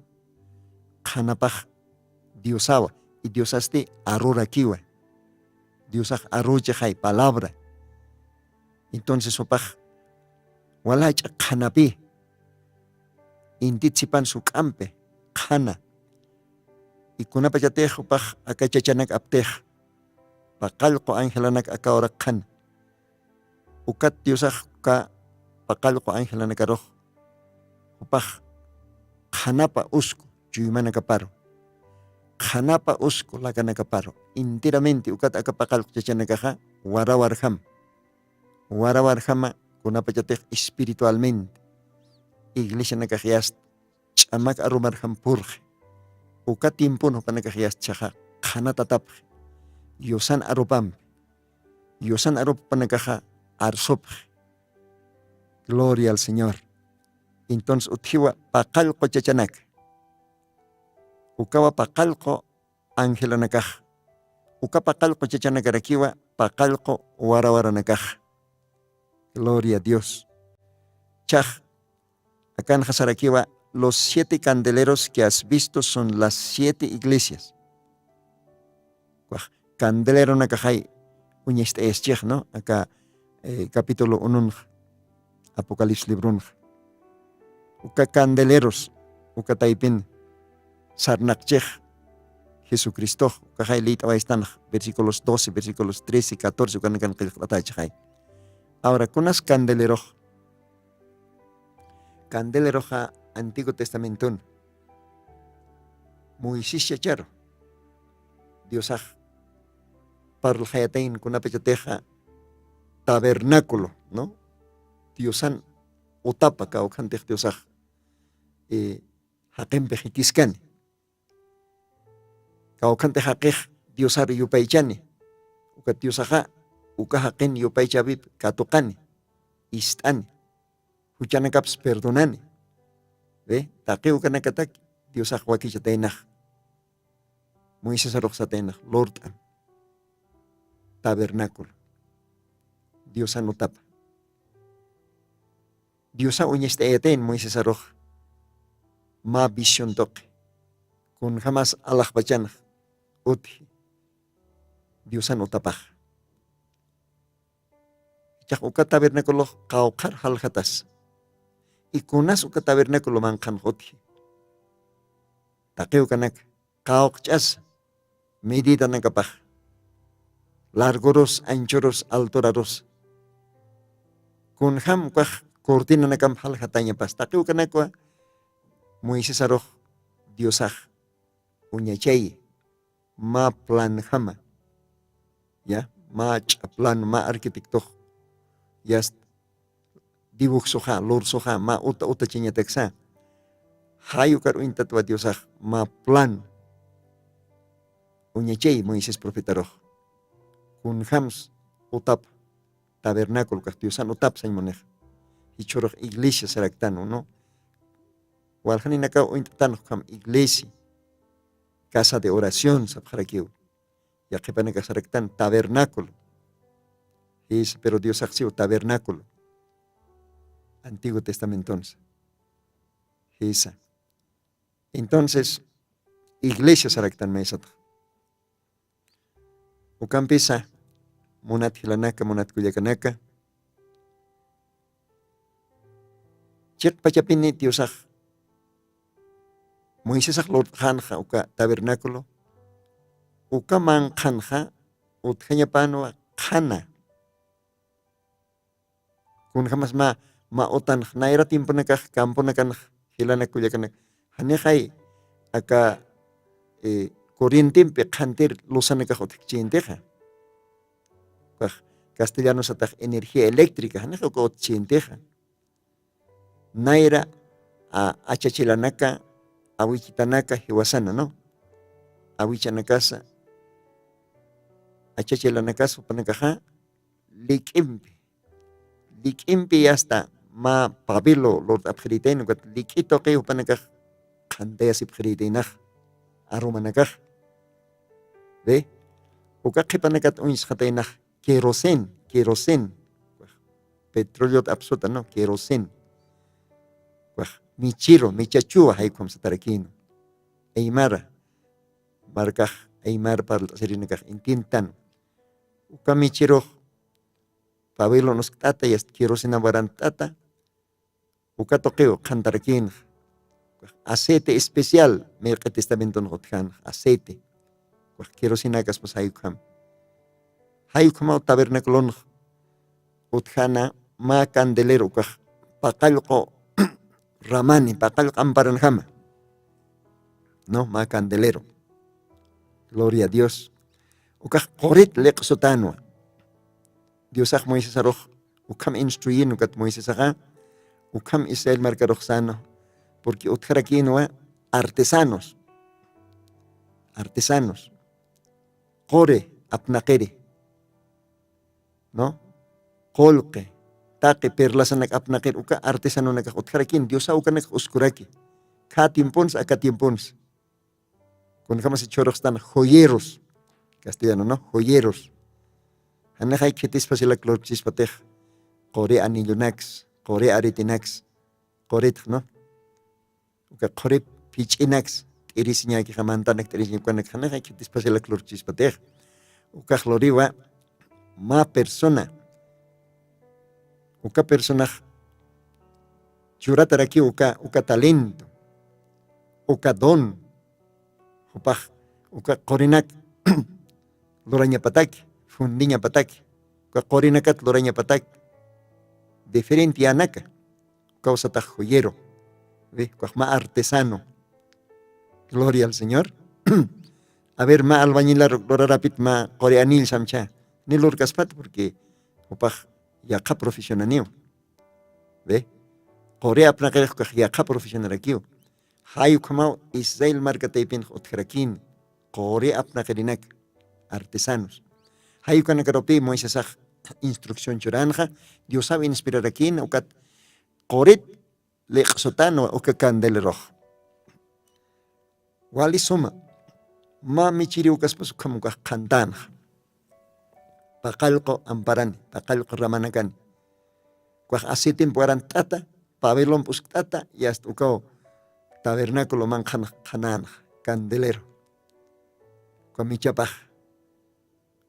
qhanapax diosawa. Idiosasti arurakiwa. Diosax aruchixay palabra. Entonces upax walach'a qhanapi intitsipan suk'ampi qhana. Ikunapachatix upax akachachanak aptix paqallqu angelanak akawrak qhana. Ukat diosax uka paqallqu angelanakarux upax qhanapa usku chuymanakaparu qhanapa usku lakanakaparu intiramente ukat aka paqallqu chachanakaxa warawarjam. Warawarjama kunapachatix espiritualmente iglesianakax yasta ch'amak arumarjam purxi. Uka tiempon jupanakax yasta chaxa qhanatatapxi yusan arupampi. Yusan arupanakaxa arsupxi. Gloria al señor. Entonces utjiwa paqallqu chachanaka ukawa paqallqu angelanakax uka paqallqu chachanakarakiwa paqallqu warawaranakax. Gloria a dios. Chax akanxasarakiwa los siete candeleros que has visto son las siete iglesias. Wax candeleronakaxay uñast'ayaschix no aka capítulo ununx apocalipsis libronx uka candeleros uka taypin sarnaqchix jesucristox ukaxay liyt'awaystanx versículos doce versículos trece catorce ukanakan qillqt'atachixay. Ahora kunas candelerox candeleroxa antiguo testamentun moisés chacharu diosax parlxayatayn kunapachatixa tabernáculo no diosan utapa kawkhantix diosax jaqimpix jikiskani. Kawkhantix jaqix diosaru yupaychani ukat diosaxa uka jaqin yupaychawip katuqani ist'ani juchanakaps perdonani. Ve taqi ukanakataki diosax wakichataynax moisesarux sataynax lurt'an tabernáculo diosan utapa diosa uñast'ayatayn moisesarux mä visión tuqi kunjamas alaxpachanx utji diosan utapax. Ichax uka tabernaculox qawqhar jaljatas ikunas uka tabernaculo manqhanx utji taqiw kanaka qawqch'as medidanakapax largurus anchurus alturarus kunjam ukax cortinanakamp jaljatañapas taqiw kanakwa moisesarux diosax uñachayi mä planjama ya mä ch'aplanu mä arquitectox yast dibuxsuxa lursuxa mä uta utachañataksa jayukar uñtatwa diosax mä planu uñachay moisés profetarux kunjams utap tabernáculo kax diosan utap sañmunix jichhurux iglesia saraktan unu waljaninakaw uñt'atanxkam iglesia casa de oración sapxarakiw yaqhipanakax saraktan tabernáculo jis pero diosax siw tabernáculo antiguo testamentonsa jisa. Entonces iglesia saraktan maysatax ukampisa munat jilanaka munat kullakanaka chiqpachapini diosax moisesax lurt'xanxa uka tabernáculo uka manqhanxa utjañapanwa qhana kunjamas mä mä utanx nayra tiemponakax camponakanx jilanak kullakanak janixay aka corrientempi qhantir lusanakax utjkchintixa ukax castellanosatax energía eléctrica janix uka utchintixa nayra achachilanaka awichitanaka jiwasana no awichanakasa achachilanakasa jupanakaxa lik'impi lik'impi yasta ma pabilo lurt'apxiritayn ukat lik'i tuqi jupanakax qhantayasipxiritaynakxa arumanakax. Ve, uka qhipanakat uñsxataynax kerosin kerosin, petroleo t'apsuta no kerosin. Michiru michachuwa jaykham satarakinu aymara markax aymar parlt'asirinakax intintan. Uka michirux pabilo nuskt'ata yast kerosina warantt'ata. Uka tuqiw qhantarakïnxa aceite especial mirq'i testamentunxa utjänxa aceite. Ukax kerosinakaspas jaykham jaykhamaw tabernaculonxa utjäna mä candelero ukax paqallqu ramani paqallqu amparanjama. No mä candelero. Gloria a dios. Ukax qurit liq'sutänwa. Diosax moisesarux ukham instruyin ukat moisesaxa ukham israel markarux säna. Purqui utjarakïnwa artesanos artesanos quri apnaqiri no qullqi taqi perlasanak apnaqiri uka artesanonakax utjarakïn diosaw ukanakax uskuraki. Khä tiemponsa aka tiemponsa kunjämasi chhurux stan joyeros castellano no joyeros. Janixay khitispasilak lurkchispatix quri anillonaks quri aretenaks quritx no uka qhurip phich'inaks t'irisiñäkixa mantanak t'irisiñakanakxa janixay khitispasilak lurkchispatix ukax luriwa mä persona uka personax churatarakiw uka uka talento uka don jupax uka qurinak lurañapataki fundiñapataki uka qurinakat lurañapataki diferente yänaka ukaw satax joyero ukax mä artesano. Gloria al señor. A ver mä albañilar lurarapit mä quri anillsamcha ni lurkaspata purqui jupax yaqha profesionaniw. Ve quri apnaqirix ukax yaqha profesionarakiw. Jay ukhamaw israel marka taypinx utjarakini quri apnaqirinak artesanos. Jay ukanakarupi moisesax instrucción churanxa diosaw inspirarakini ukat qurit liq'sutanwa uka candelerux. Wali suma mä michiriwkaspas ukham ukax qhantänxa paqallqu amparani paqallqu ramanakani ukax acetimpi warantt'ata pabelompi uskt'ata yasta ukaw tabernaculo manqhanx qhanänxa candelero uka michapax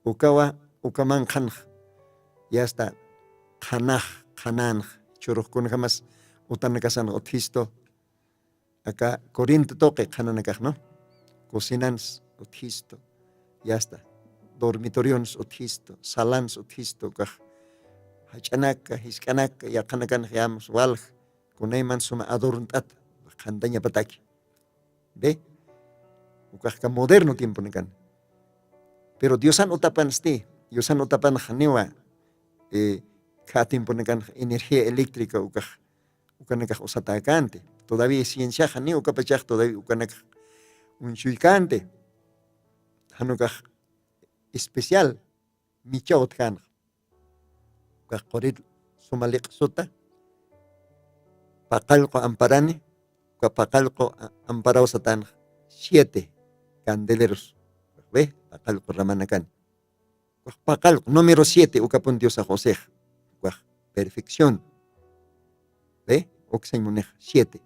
ukawa uka manqhanx yasta qhanax qhanänx chhurux kunjämas utanakasanx utjistu aka corinto tuqi qhananakaxnu cocinans utjistu yasta dormitorions utjistu salans utjistu ukax jach'anaka jisk'anaka yaqhanakanx yämus walja kunayman suma adornt'ata qhantañapataki. Ve ukaxka moderno tiemponakan pero diosan utapansti diosan utapanxaniwa khä tiemponakanxa energía eléctrica ukax ukanakax usatäkänti todavía cienciaxa ni ukapachax todavía ukanakax uñchuykänti jan ukax especial michaw utjänxa ukax qurir suma liq'suta paqallqu amparani uka paqallqu amparaw satänxa siete candeleros ukax ve paqallqu ramanakani ukax paqallqu número siete ukapun diosax usix ukax perfección. Ve uksañ munixa siete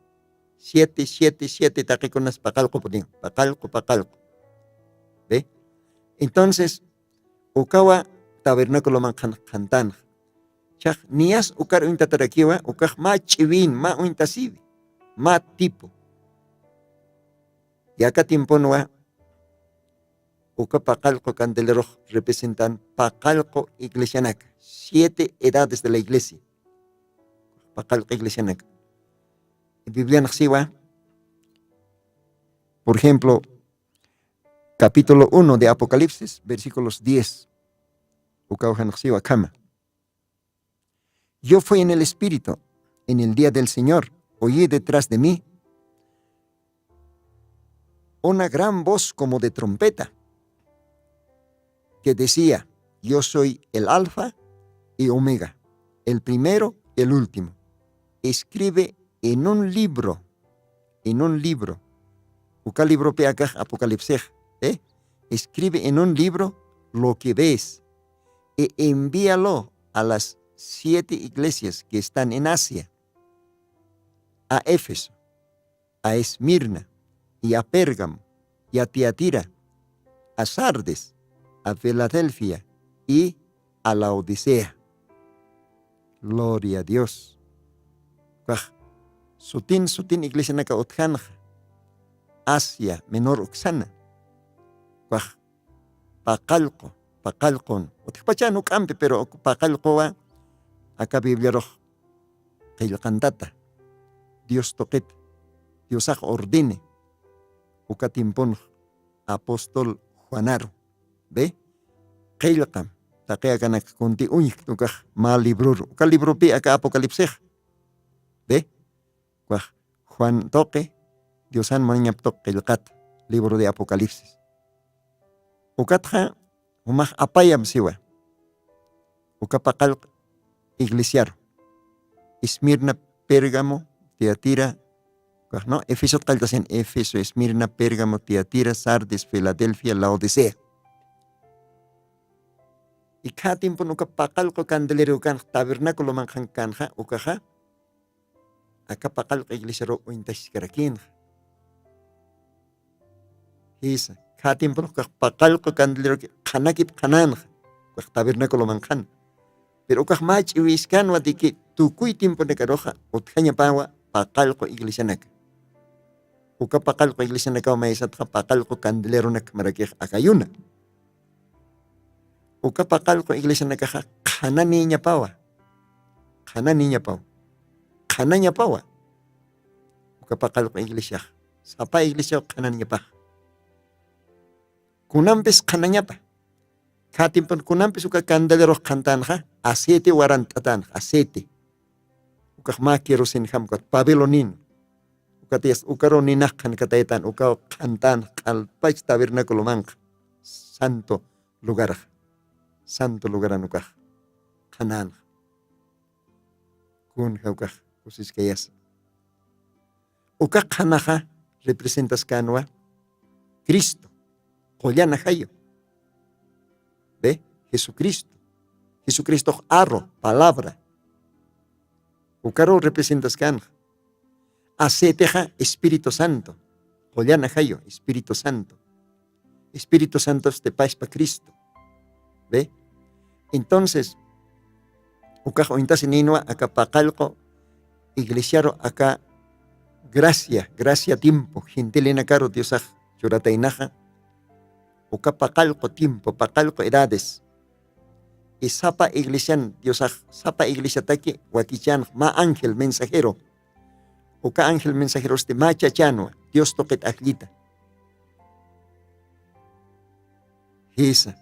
siete siete siete taqikunas paqallqupuniw paqallqu paqallqu. Ve entonces ukawa tabernaculoman qhantanxa chax niyas ukar uñtatarakiwa ukax mä ch'iwin mä uñtasiwi mä tipo yaka tiemponwa uka paqallqu candelerux representan paqallqu iglesianaka siete edades de la iglesia paqallqu iglesianaka biblianxsiwa por ejemplo capítulo uno de apocalipsis versículos diez ukaw janxsiwa khama yo fui en el espíritu en el día del señor oí detrás de mí una gran voz como de trompeta que decía yo soy el alfa y omega el primero y el último. Escribe en un libro, en un libro. Uka libropi akax Apocalipsis, ¿eh? Escribe en un libro lo que ves y envíalo a las siete iglesias que están en Asia, a Éfeso, a Esmirna, y a Pérgamo, y a Tiatira, a Sardes, a Filadelfia y a Laodicea. Gloria a Dios. Ukax sutin sutin iglesianaka utjanxa, Asia Menor uksana. Ukax paqallqu, paqallqun. Utjpachan juk'ampi, pero uk paqallquwa aka Bibliarux qillqantata. Dios tuqita, Diosax ordene, uka tiemponx apóstol Juanaru. ¿Ve? Qillqam, taqi akanak kunti uñjkt ukax mä libroru. Uka libropi aka Apocalipsix. ¿Ve? Ukax Juan tuqi, Diosan mañap tuq qillqat, libro de Apocalipsis. Ukatxa jumax apayam siwa. Uka paqallq iglesiaru. Esmirna, Pérgamo, Tiatira, ukax, ¿no? Efesot qalltasin, Efeso, Esmirna, Pérgamo, Tiatira, Sardis, Filadelfia, Laodicea. Y cada tiempon uka paqallqu candelero ukanx tabernáculo manqhan kanxa, ukaxa aka paqallqu iglesiaru uñtasiskarakinxa. Jisa, cada tiempon ukax paqallqu candelero qhanakip qhananxa, ukax tabernáculo manqhan. Pero ukax mä ch'iwiskanwa de que tukuy tiemponakaruxa utjañapawa paqallqu iglesianaka. Uka paqallqu iglesianakaw maysatxa paqallqu candeleronak marakix akayuna. Uka paqallqu iglesianakaxa qhananiñapawa. Qhananiñapawa. Qhanañapawa. Uka paqallqu iglesiax. Sapa iglesiaw qhananiñapax. Kunampis qhanañapa. Kha tiempon kunampis uka candelerux qhantanxa, aceite warant'atanxa, aceite. Ukax mä querosene jam ukat pabilo nin. Ukatiyas ukaru ninax qhankataytan, ukaw qhantan q'alpach tabernaculomanxa, santo lugarxa, santo lugaran ukax qhananxa. Kunja ukax kusiskayasa. Uka qhanaxa representaskanwa Cristo, qullan ajayu. ¿Ve? Jesucristo. Jesucristox arro, palabra. Ukaru representaskanxa. Aceitexa Espíritu Santo. Qullan ajayu, Espíritu Santo. Espíritu Santo este paspa Cristo. ¿Ve? Entonces, ukax uñtasi ninwa aka paqallqu iglesiaru aka gracia, gracia tiempo, gentilenakaru Diosax churataynaxa, uka paqallqu tiempo, paqallqu edades. Y sapa iglesian Diosax, sapa iglesiataki wakichanx mä ángel mensajero. Uka ángel mensajerosti mä chachanwa, Dios tuqit ajllita. Jisa.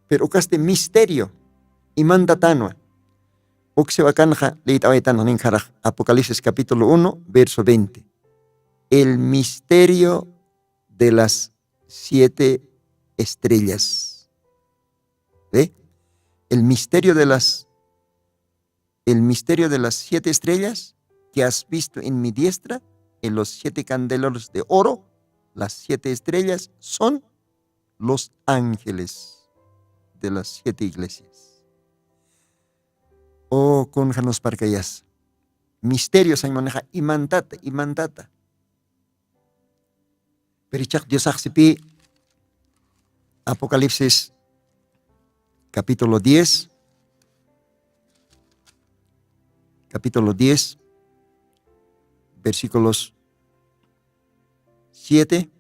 Pero ukasti misterio, imantatanwa. Uksiw akanxa liyt'awaytanx ninkharax Apocalipsis capítulo uno, verso veinte. El misterio de las siete estrellas. ¿Ve? El misterio de las, el misterio de las siete estrellas que has visto en mi diestra, en los siete candeleros de oro, las siete estrellas son los ángeles de las siete iglesias. O kunja nusparkayas. Misterio sañ maneja imantata, imantata. Pero ichax Diosax sipi Apocalipsis capítulo diez, capítulo diez, versículos siete,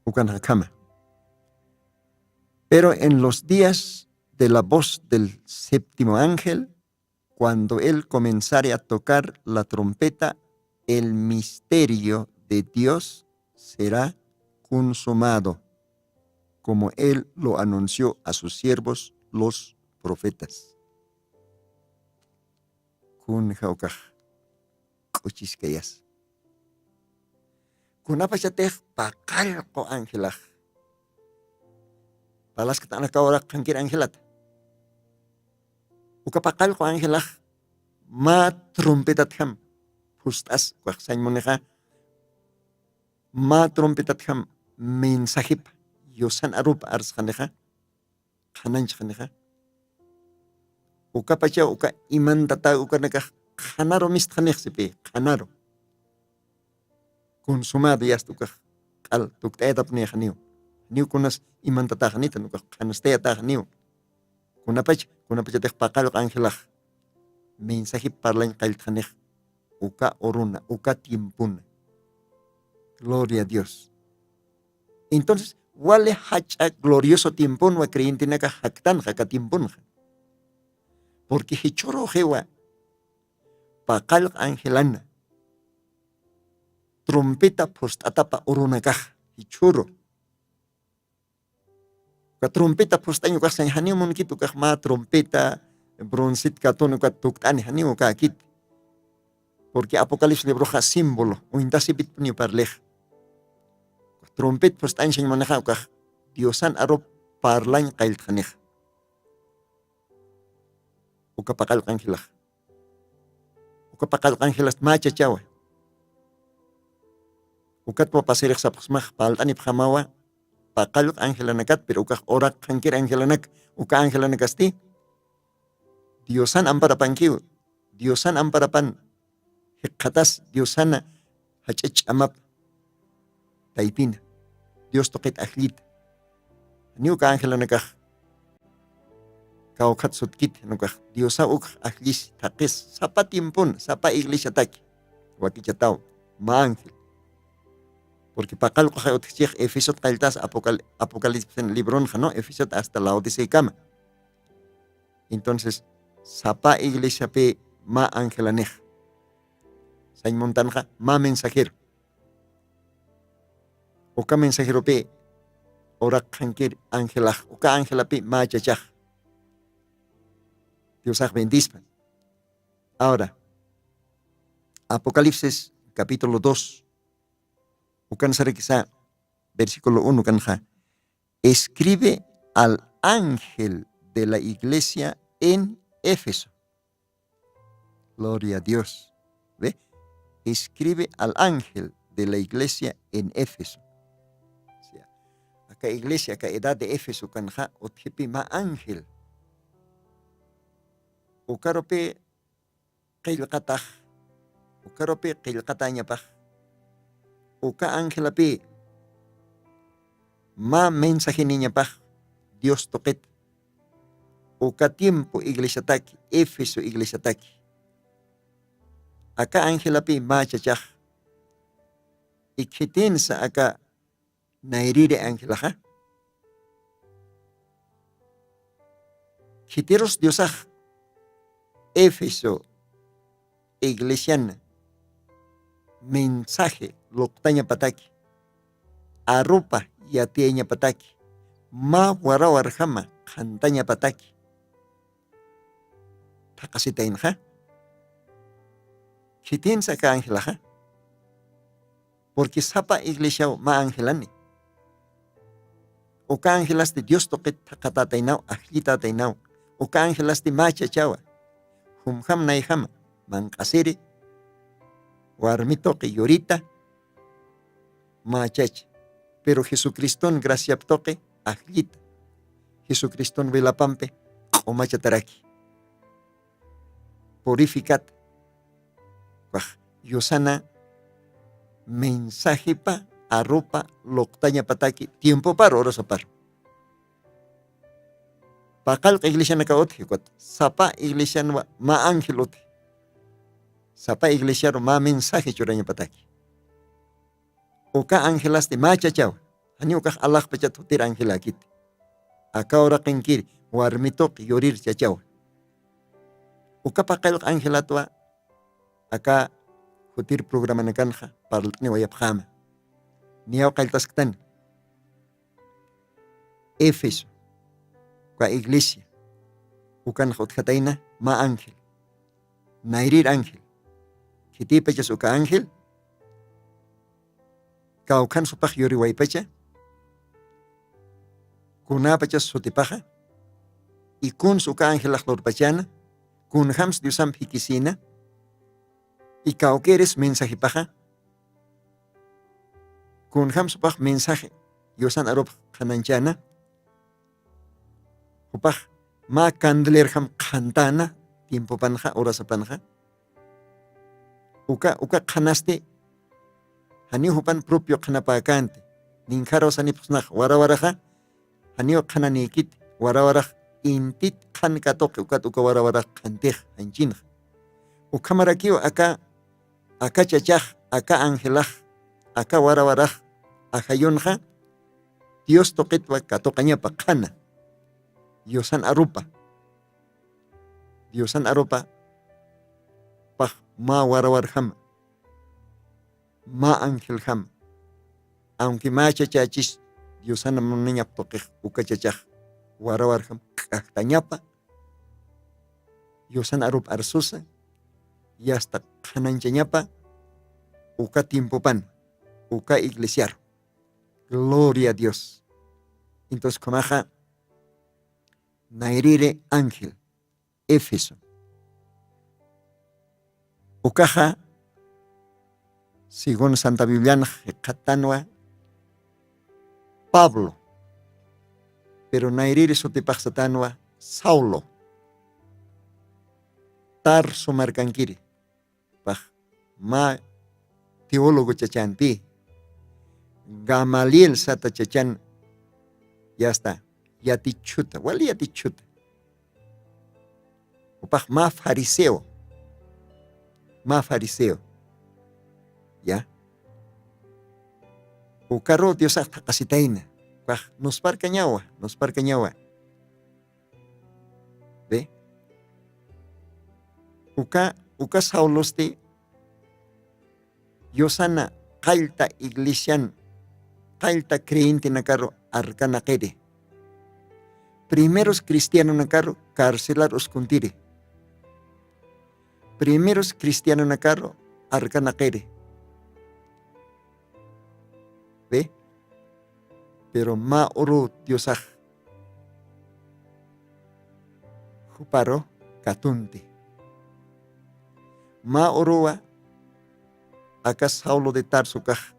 ukan jakama. Pero en los días de la voz del séptimo ángel, cuando él comenzare a tocar la trompeta, el misterio de Dios será consumado, como él lo anunció a sus siervos los profetas. Kunja ukax k'uchiskayas. Kunapachatix paqallqu angelax. Palasktanakaw uraqxankir angelata. Uka paqallqu angelax mä trompetatjam phust'as ukax sañmunixa, mä trompetatjam mensajepa yusan arupa arsxanixa, qhananchxanixa. Ukapachaw uka imantata ukanakax qhanaru mistxanix sipï, qhanaru consumado yasta ukax q'al tukt'ayatapunïxaniw. Janiw kunas imantataxanitan ukax qhanastayataxaniw. Kunapach kunapachatix paqallq angelax mensajip parlañ qalltxanix uka uruna uka tiempuna. Gloria a Dios. Entonces wali jach'a glorioso tiemponwa creyentenaka jaktanxa aka tiemponxa. Porque jichhuruxiwa paqallq angelana trompeta phust'atapa urunakax jichhuru. Uka trompeta phust'añ ukax sañ janiw munkit ukax mä trompeta bronsit katun uka tukt'ani janiw ukäkit. Porque apocalipsis libroxa símbolo uñtasipitpuniw parlix. Trompet phust'añ sañ munixa ukax diosan arup parlañ qalltxanixa. Uka paqallq angelax uka paqallq angelast mä chachawa. Ukatwa pasirix sapxsmax palt'anipxamawa paqallq angelanakat pero ukax uraqxankir angelanaka. Uka angelanakasti diosan amparapankiw. Diosan amparapan jikxatas diosana jach'a ch'amap taypina dios tuqit ajllita. Janiw uka angelanakax kawkhat sutkit nukax diosaw ukx ajllis thaqis sapa tiempun sapa iglesiataki wakichataw mä ángel. Porque paqallquxay utjchix efesot qalltas apocalipsin libronxa no efesot hasta laodicekama. Entonces sapa iglesiapi mä angelanix sañ muntanxa mä mensajero. Uka mensajeropi uraqxankir angelax uka angelapi mä chachax. Diosax bendispa. Ahora apocalipsis capítulo dos ukan sarakisa versículo uno kanxa. Escribe al ángel de la iglesia en Éfeso. Gloria a Dios. Ve, escribe al ángel de la iglesia en Éfeso. Aka iglesia aka edad de Éfeso kanxa utjipi mä ángel ukarupi qillqatax ukarupi qillqatañapax uka angelapi mä mensajeniñapax dios tuqit uka tiempo iglesiataki éfeso iglesiataki. Aka angelapi mä chachax ikhitinsa aka nayriri angelaxa khitirus diosax éfeso iglesiana mensaje luqtañapataki arupa yatiyañapataki mä warawarjama qhantañapataki thaqasitaynxa. Khitinsa aka angelaxa porque sapa iglesiaw mä angelani. Uka angelasti dios tuqit thaqatätaynaw ajllitätaynaw. Uka angelasti mä chachawa jumjam nayjama manq'asiri warmi tuqi yurita mä chacha. Pero jesucriston graciap tuqi ajllita jesucriston wilapampi q'umachataraki purificat ukax yusana mensajepa arupa luqtañapataki tiempoparu urasaparu. Paqallq iglesianakaw utji ukat sapa iglesianwa mä ángel utji sapa iglesiaru mä mensaje churañapataki. Uka angelasti mä chachawa jani ukax alaxpachat jutir angelakiti. Aka uraqinkiri warmi tuqi yurir chachawa. Uka paqallq angelatwa aka jutir programanakanxa parlt'niwayapxäma. Niyaw qalltasktani éfeso uka iglesia ukanxa utjatayna mä ángel nayrir ángel. Khitipachas uka ángel kawkhan supax yuriwaypacha kunäpachas sutipaxa ikuns uka angelax lurpachäna. Kunjams diosamp jikisïna? Ikawkiris mensajipaxa? Kunjams jupax mensaji diosan arupax qhananchana? Jupax mä candelerjam qhantana tiempopanxa urasapanxa? Uka uka qhanasti janiw jupan propio qhanapäkänti. Ninkharaw sanipxsnax warawaraxa janiw qhananïkit. Warawarax intit qhan katuqi ukat uka warawarax qhantix janchinxa. Ukhamarakiw aka aka chachax aka angelax aka warawarax ajayunxa dios tuqitwa katuqañapa qhana. Diosan arupa diosan arupa pax mä warawarjama mä angeljama. Aunque mä chachachis diosan munañap tuqix uka chachax warawarjam k'ajtañapa diosan arup arsusa yasta qhananchañapa uka tiempopan uka iglesiaru. Gloria a dios. Entonces kunaxa nayriri ángel éfeso ukaxa según santa biblianx jikxatanwa pablo. Pero nayriri sutipaxsatanwa saulo tarso markankiri pax mä teólogo chachanpi gamaliel sata chachan yasta yatichhuta wali yatichhuta. Upax mä fariseo mä fariseo ya ukaru diosax thaqasitayna ukax nusparkañawa nusparkañawa. Ve uka uka saulosti yusana qallta iglesian qallta creyentenakaru arkanaqiri primeros cristianonakaru carcelar uskuntiri primeros cristianonakaru arkanaqiri. Ve pero mä uru diosax juparu katunti mä uruwa aka saulo de tarso kax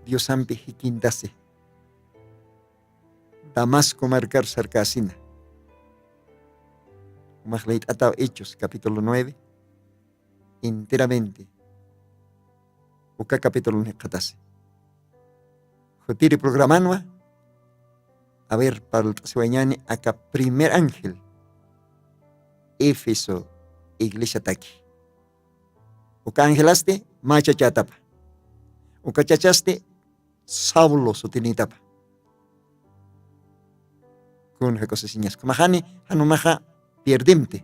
diosampi jikintasi damasco markar sarkäsina. Jumax liyt'ataw hechos capítulo nueve enteramente uka capítulo niqatasi jutiri programanwa. A ver parlt'asiwañani aka primer ángel éfeso iglesiataki. Uka angelasti mä chachatapa uka chachasti saulo sutinitapa. Kun jakusisiñas kumaxani janumaxa pierdimti.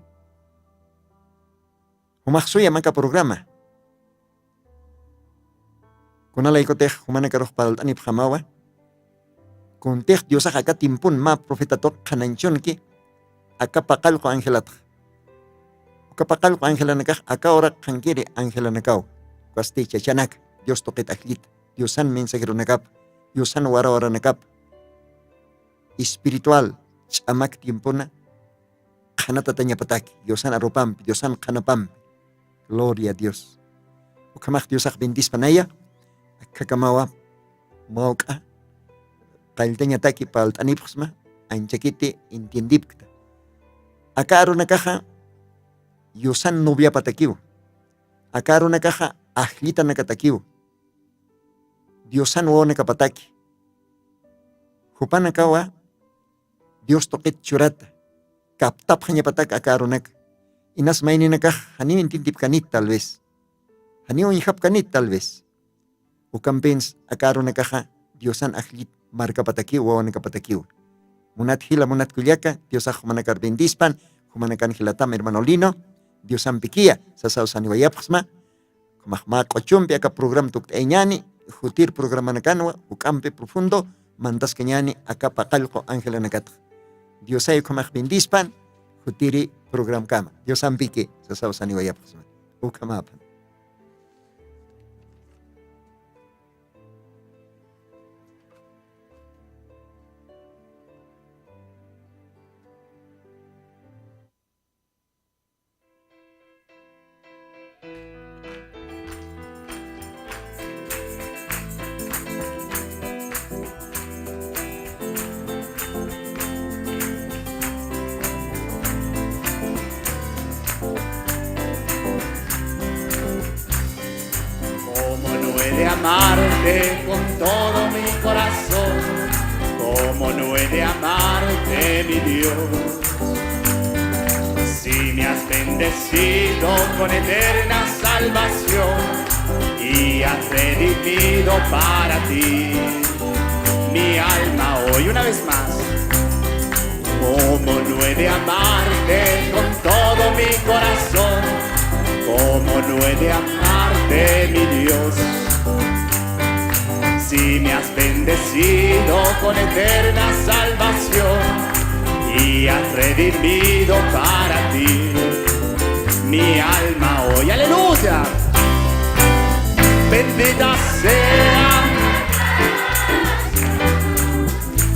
Jumax suyam aka programa kunalaykutix jumanakarux parlt'anipxamawa. Kuntix diosax aka timpun mä profetatuq qhananchunki aka paqallqu angelatxa uka paqallqu angelanakax aka uraq qhankiri angelanakaw ukasti chachanaka dios tuqit ajllita diosan mensajeronakapa diosan warawaranakapa espiritual ch'amak tiempona qhanatatañapataki diosan arupampi diosan qhanapampi. Gloria a dios. Ukhamax diosax bendispanaya. Akhakamawa mawk'a qalltañataki palt'anipxsma anchakiti entiendipkta. Aka arunakaxa diosan noviapatakiw aka arunakaxa ajllitanakatakiw diosan wawanakapataki jupanakawa dios tuqit churata kaptapxañapatak aka arunaka. Inas mayninakax janiw intintipkanit tal vez janiw uñjapkanit tal vez. Ukampins aka arunakaxa diosan ajllit markapatakiw wawanakapatakiw. Munat jila munat kullaka diosax jumanakar bendispan jumanakan jilatam hermano lino diosampikiya sasaw saniwayapxsma. Jumax mä q'uchumpi aka programa tukt'ayañani jutir programanakanwa juk'ampi profundo mantaskañani aka paqallqu angelanakatxa. Diosay ukhamax bendispan jutiri programkama diosampiki sasaw saniwayapxsma. Ukhamapan. He de amarte con todo mi corazón, como no he de amarte, mi Dios. Si me has bendecido con eterna salvación y has redimido para ti mi alma hoy, una vez más. ¿Cómo no he de amarte con todo mi corazón? ¿Cómo no he de amarte, mi Dios? Si me has bendecido con eterna salvación y has redimido para ti mi alma hoy. Aleluya. Bendita sea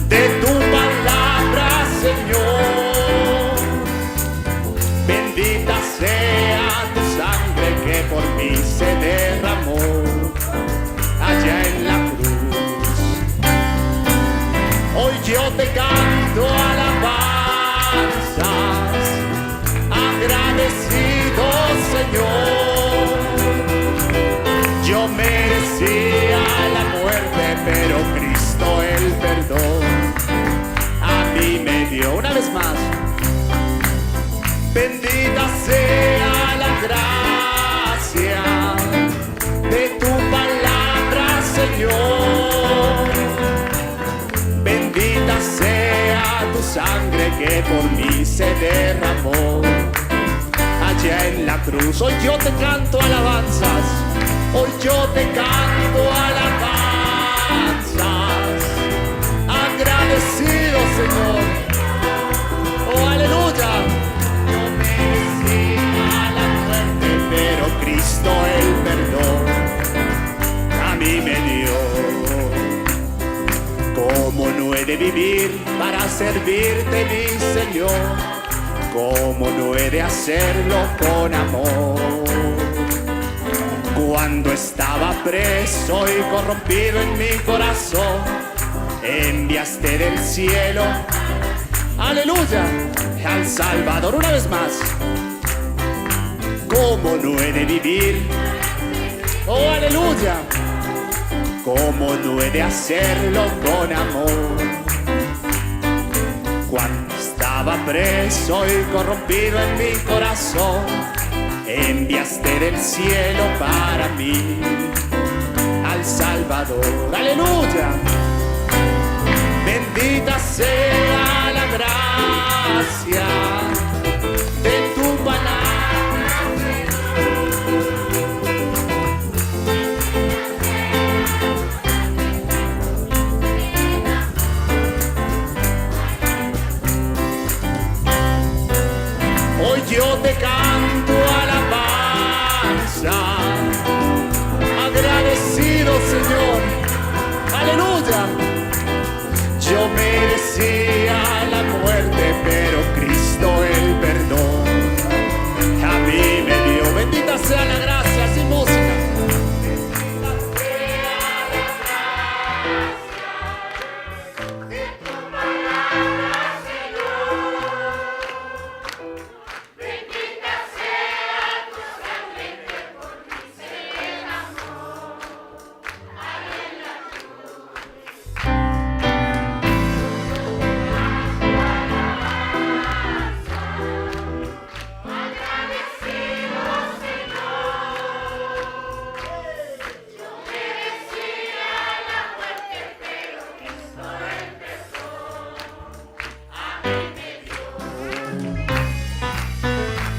de tu palabra, Señor. Bendita sea tu sangre que por mí se derramó allá en la cruz. Hoy yo te canto alabanzas, agradecido, Señor. Yo merecía la muerte, pero Cristo el perdón a mí me dio. Una vez más. Bendita sea la gracia de tu palabra, Señor. Bendita sea tu sangre que por mí se derramó allá en la cruz. Hoy yo te canto alabanzas. Hoy yo te canto alabanzas. Agradecido, Señor. Oh, aleluya. Yo merecía la muerte, pero Cristo el perdón a mí me dio. ¿Cómo no he de vivir para servirte, mi Señor? ¿Cómo no he de hacerlo con amor? Cuando estaba preso y corrompido en mi corazón, enviaste del cielo, aleluya, al Salvador. Una vez más. ¿Cómo no he de vivir? Oh, aleluya. ¿Cómo no he de hacerlo con amor? Cuando estaba preso y corrompido en mi corazón, enviaste del cielo para mí al Salvador. Aleluya. Bendita sea la gracia de tu palabra. Hoy yo te canto alabanza, agradecido, Señor. Aleluya. Yo merecía la muerte, pero Cristo el perdón a mí me dio. Bendita sea la gracia, sin música.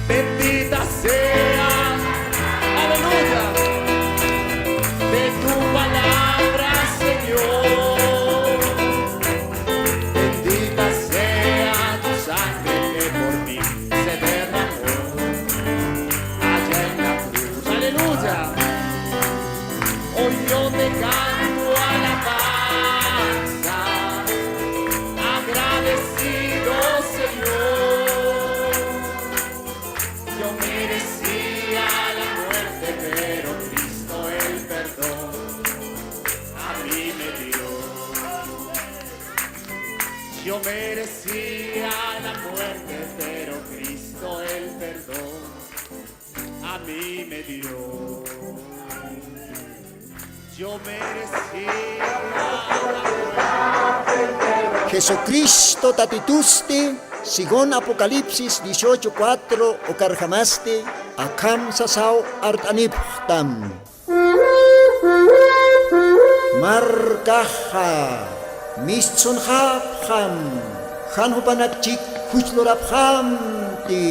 Bendita sea, aleluya, de tu palabra, Señor. Bendita sea tu sangre que por mí se derramó allá en la cruz. Aleluya. Hoy yo te canto alabanza, agradecido, Señor. Yo merecía la muerte, pero Cristo el perdón a mí me dio. Yo merecía la muerte, pero Cristo el perdón a mí me dio. Jesucristo Tatitusti, según Apocalipsis dieciocho cuatro ukarjamasti, akham sasaw art'anipxtam. Markaxa mistsunxapxam, jan jupanak chik juch lurapxamti.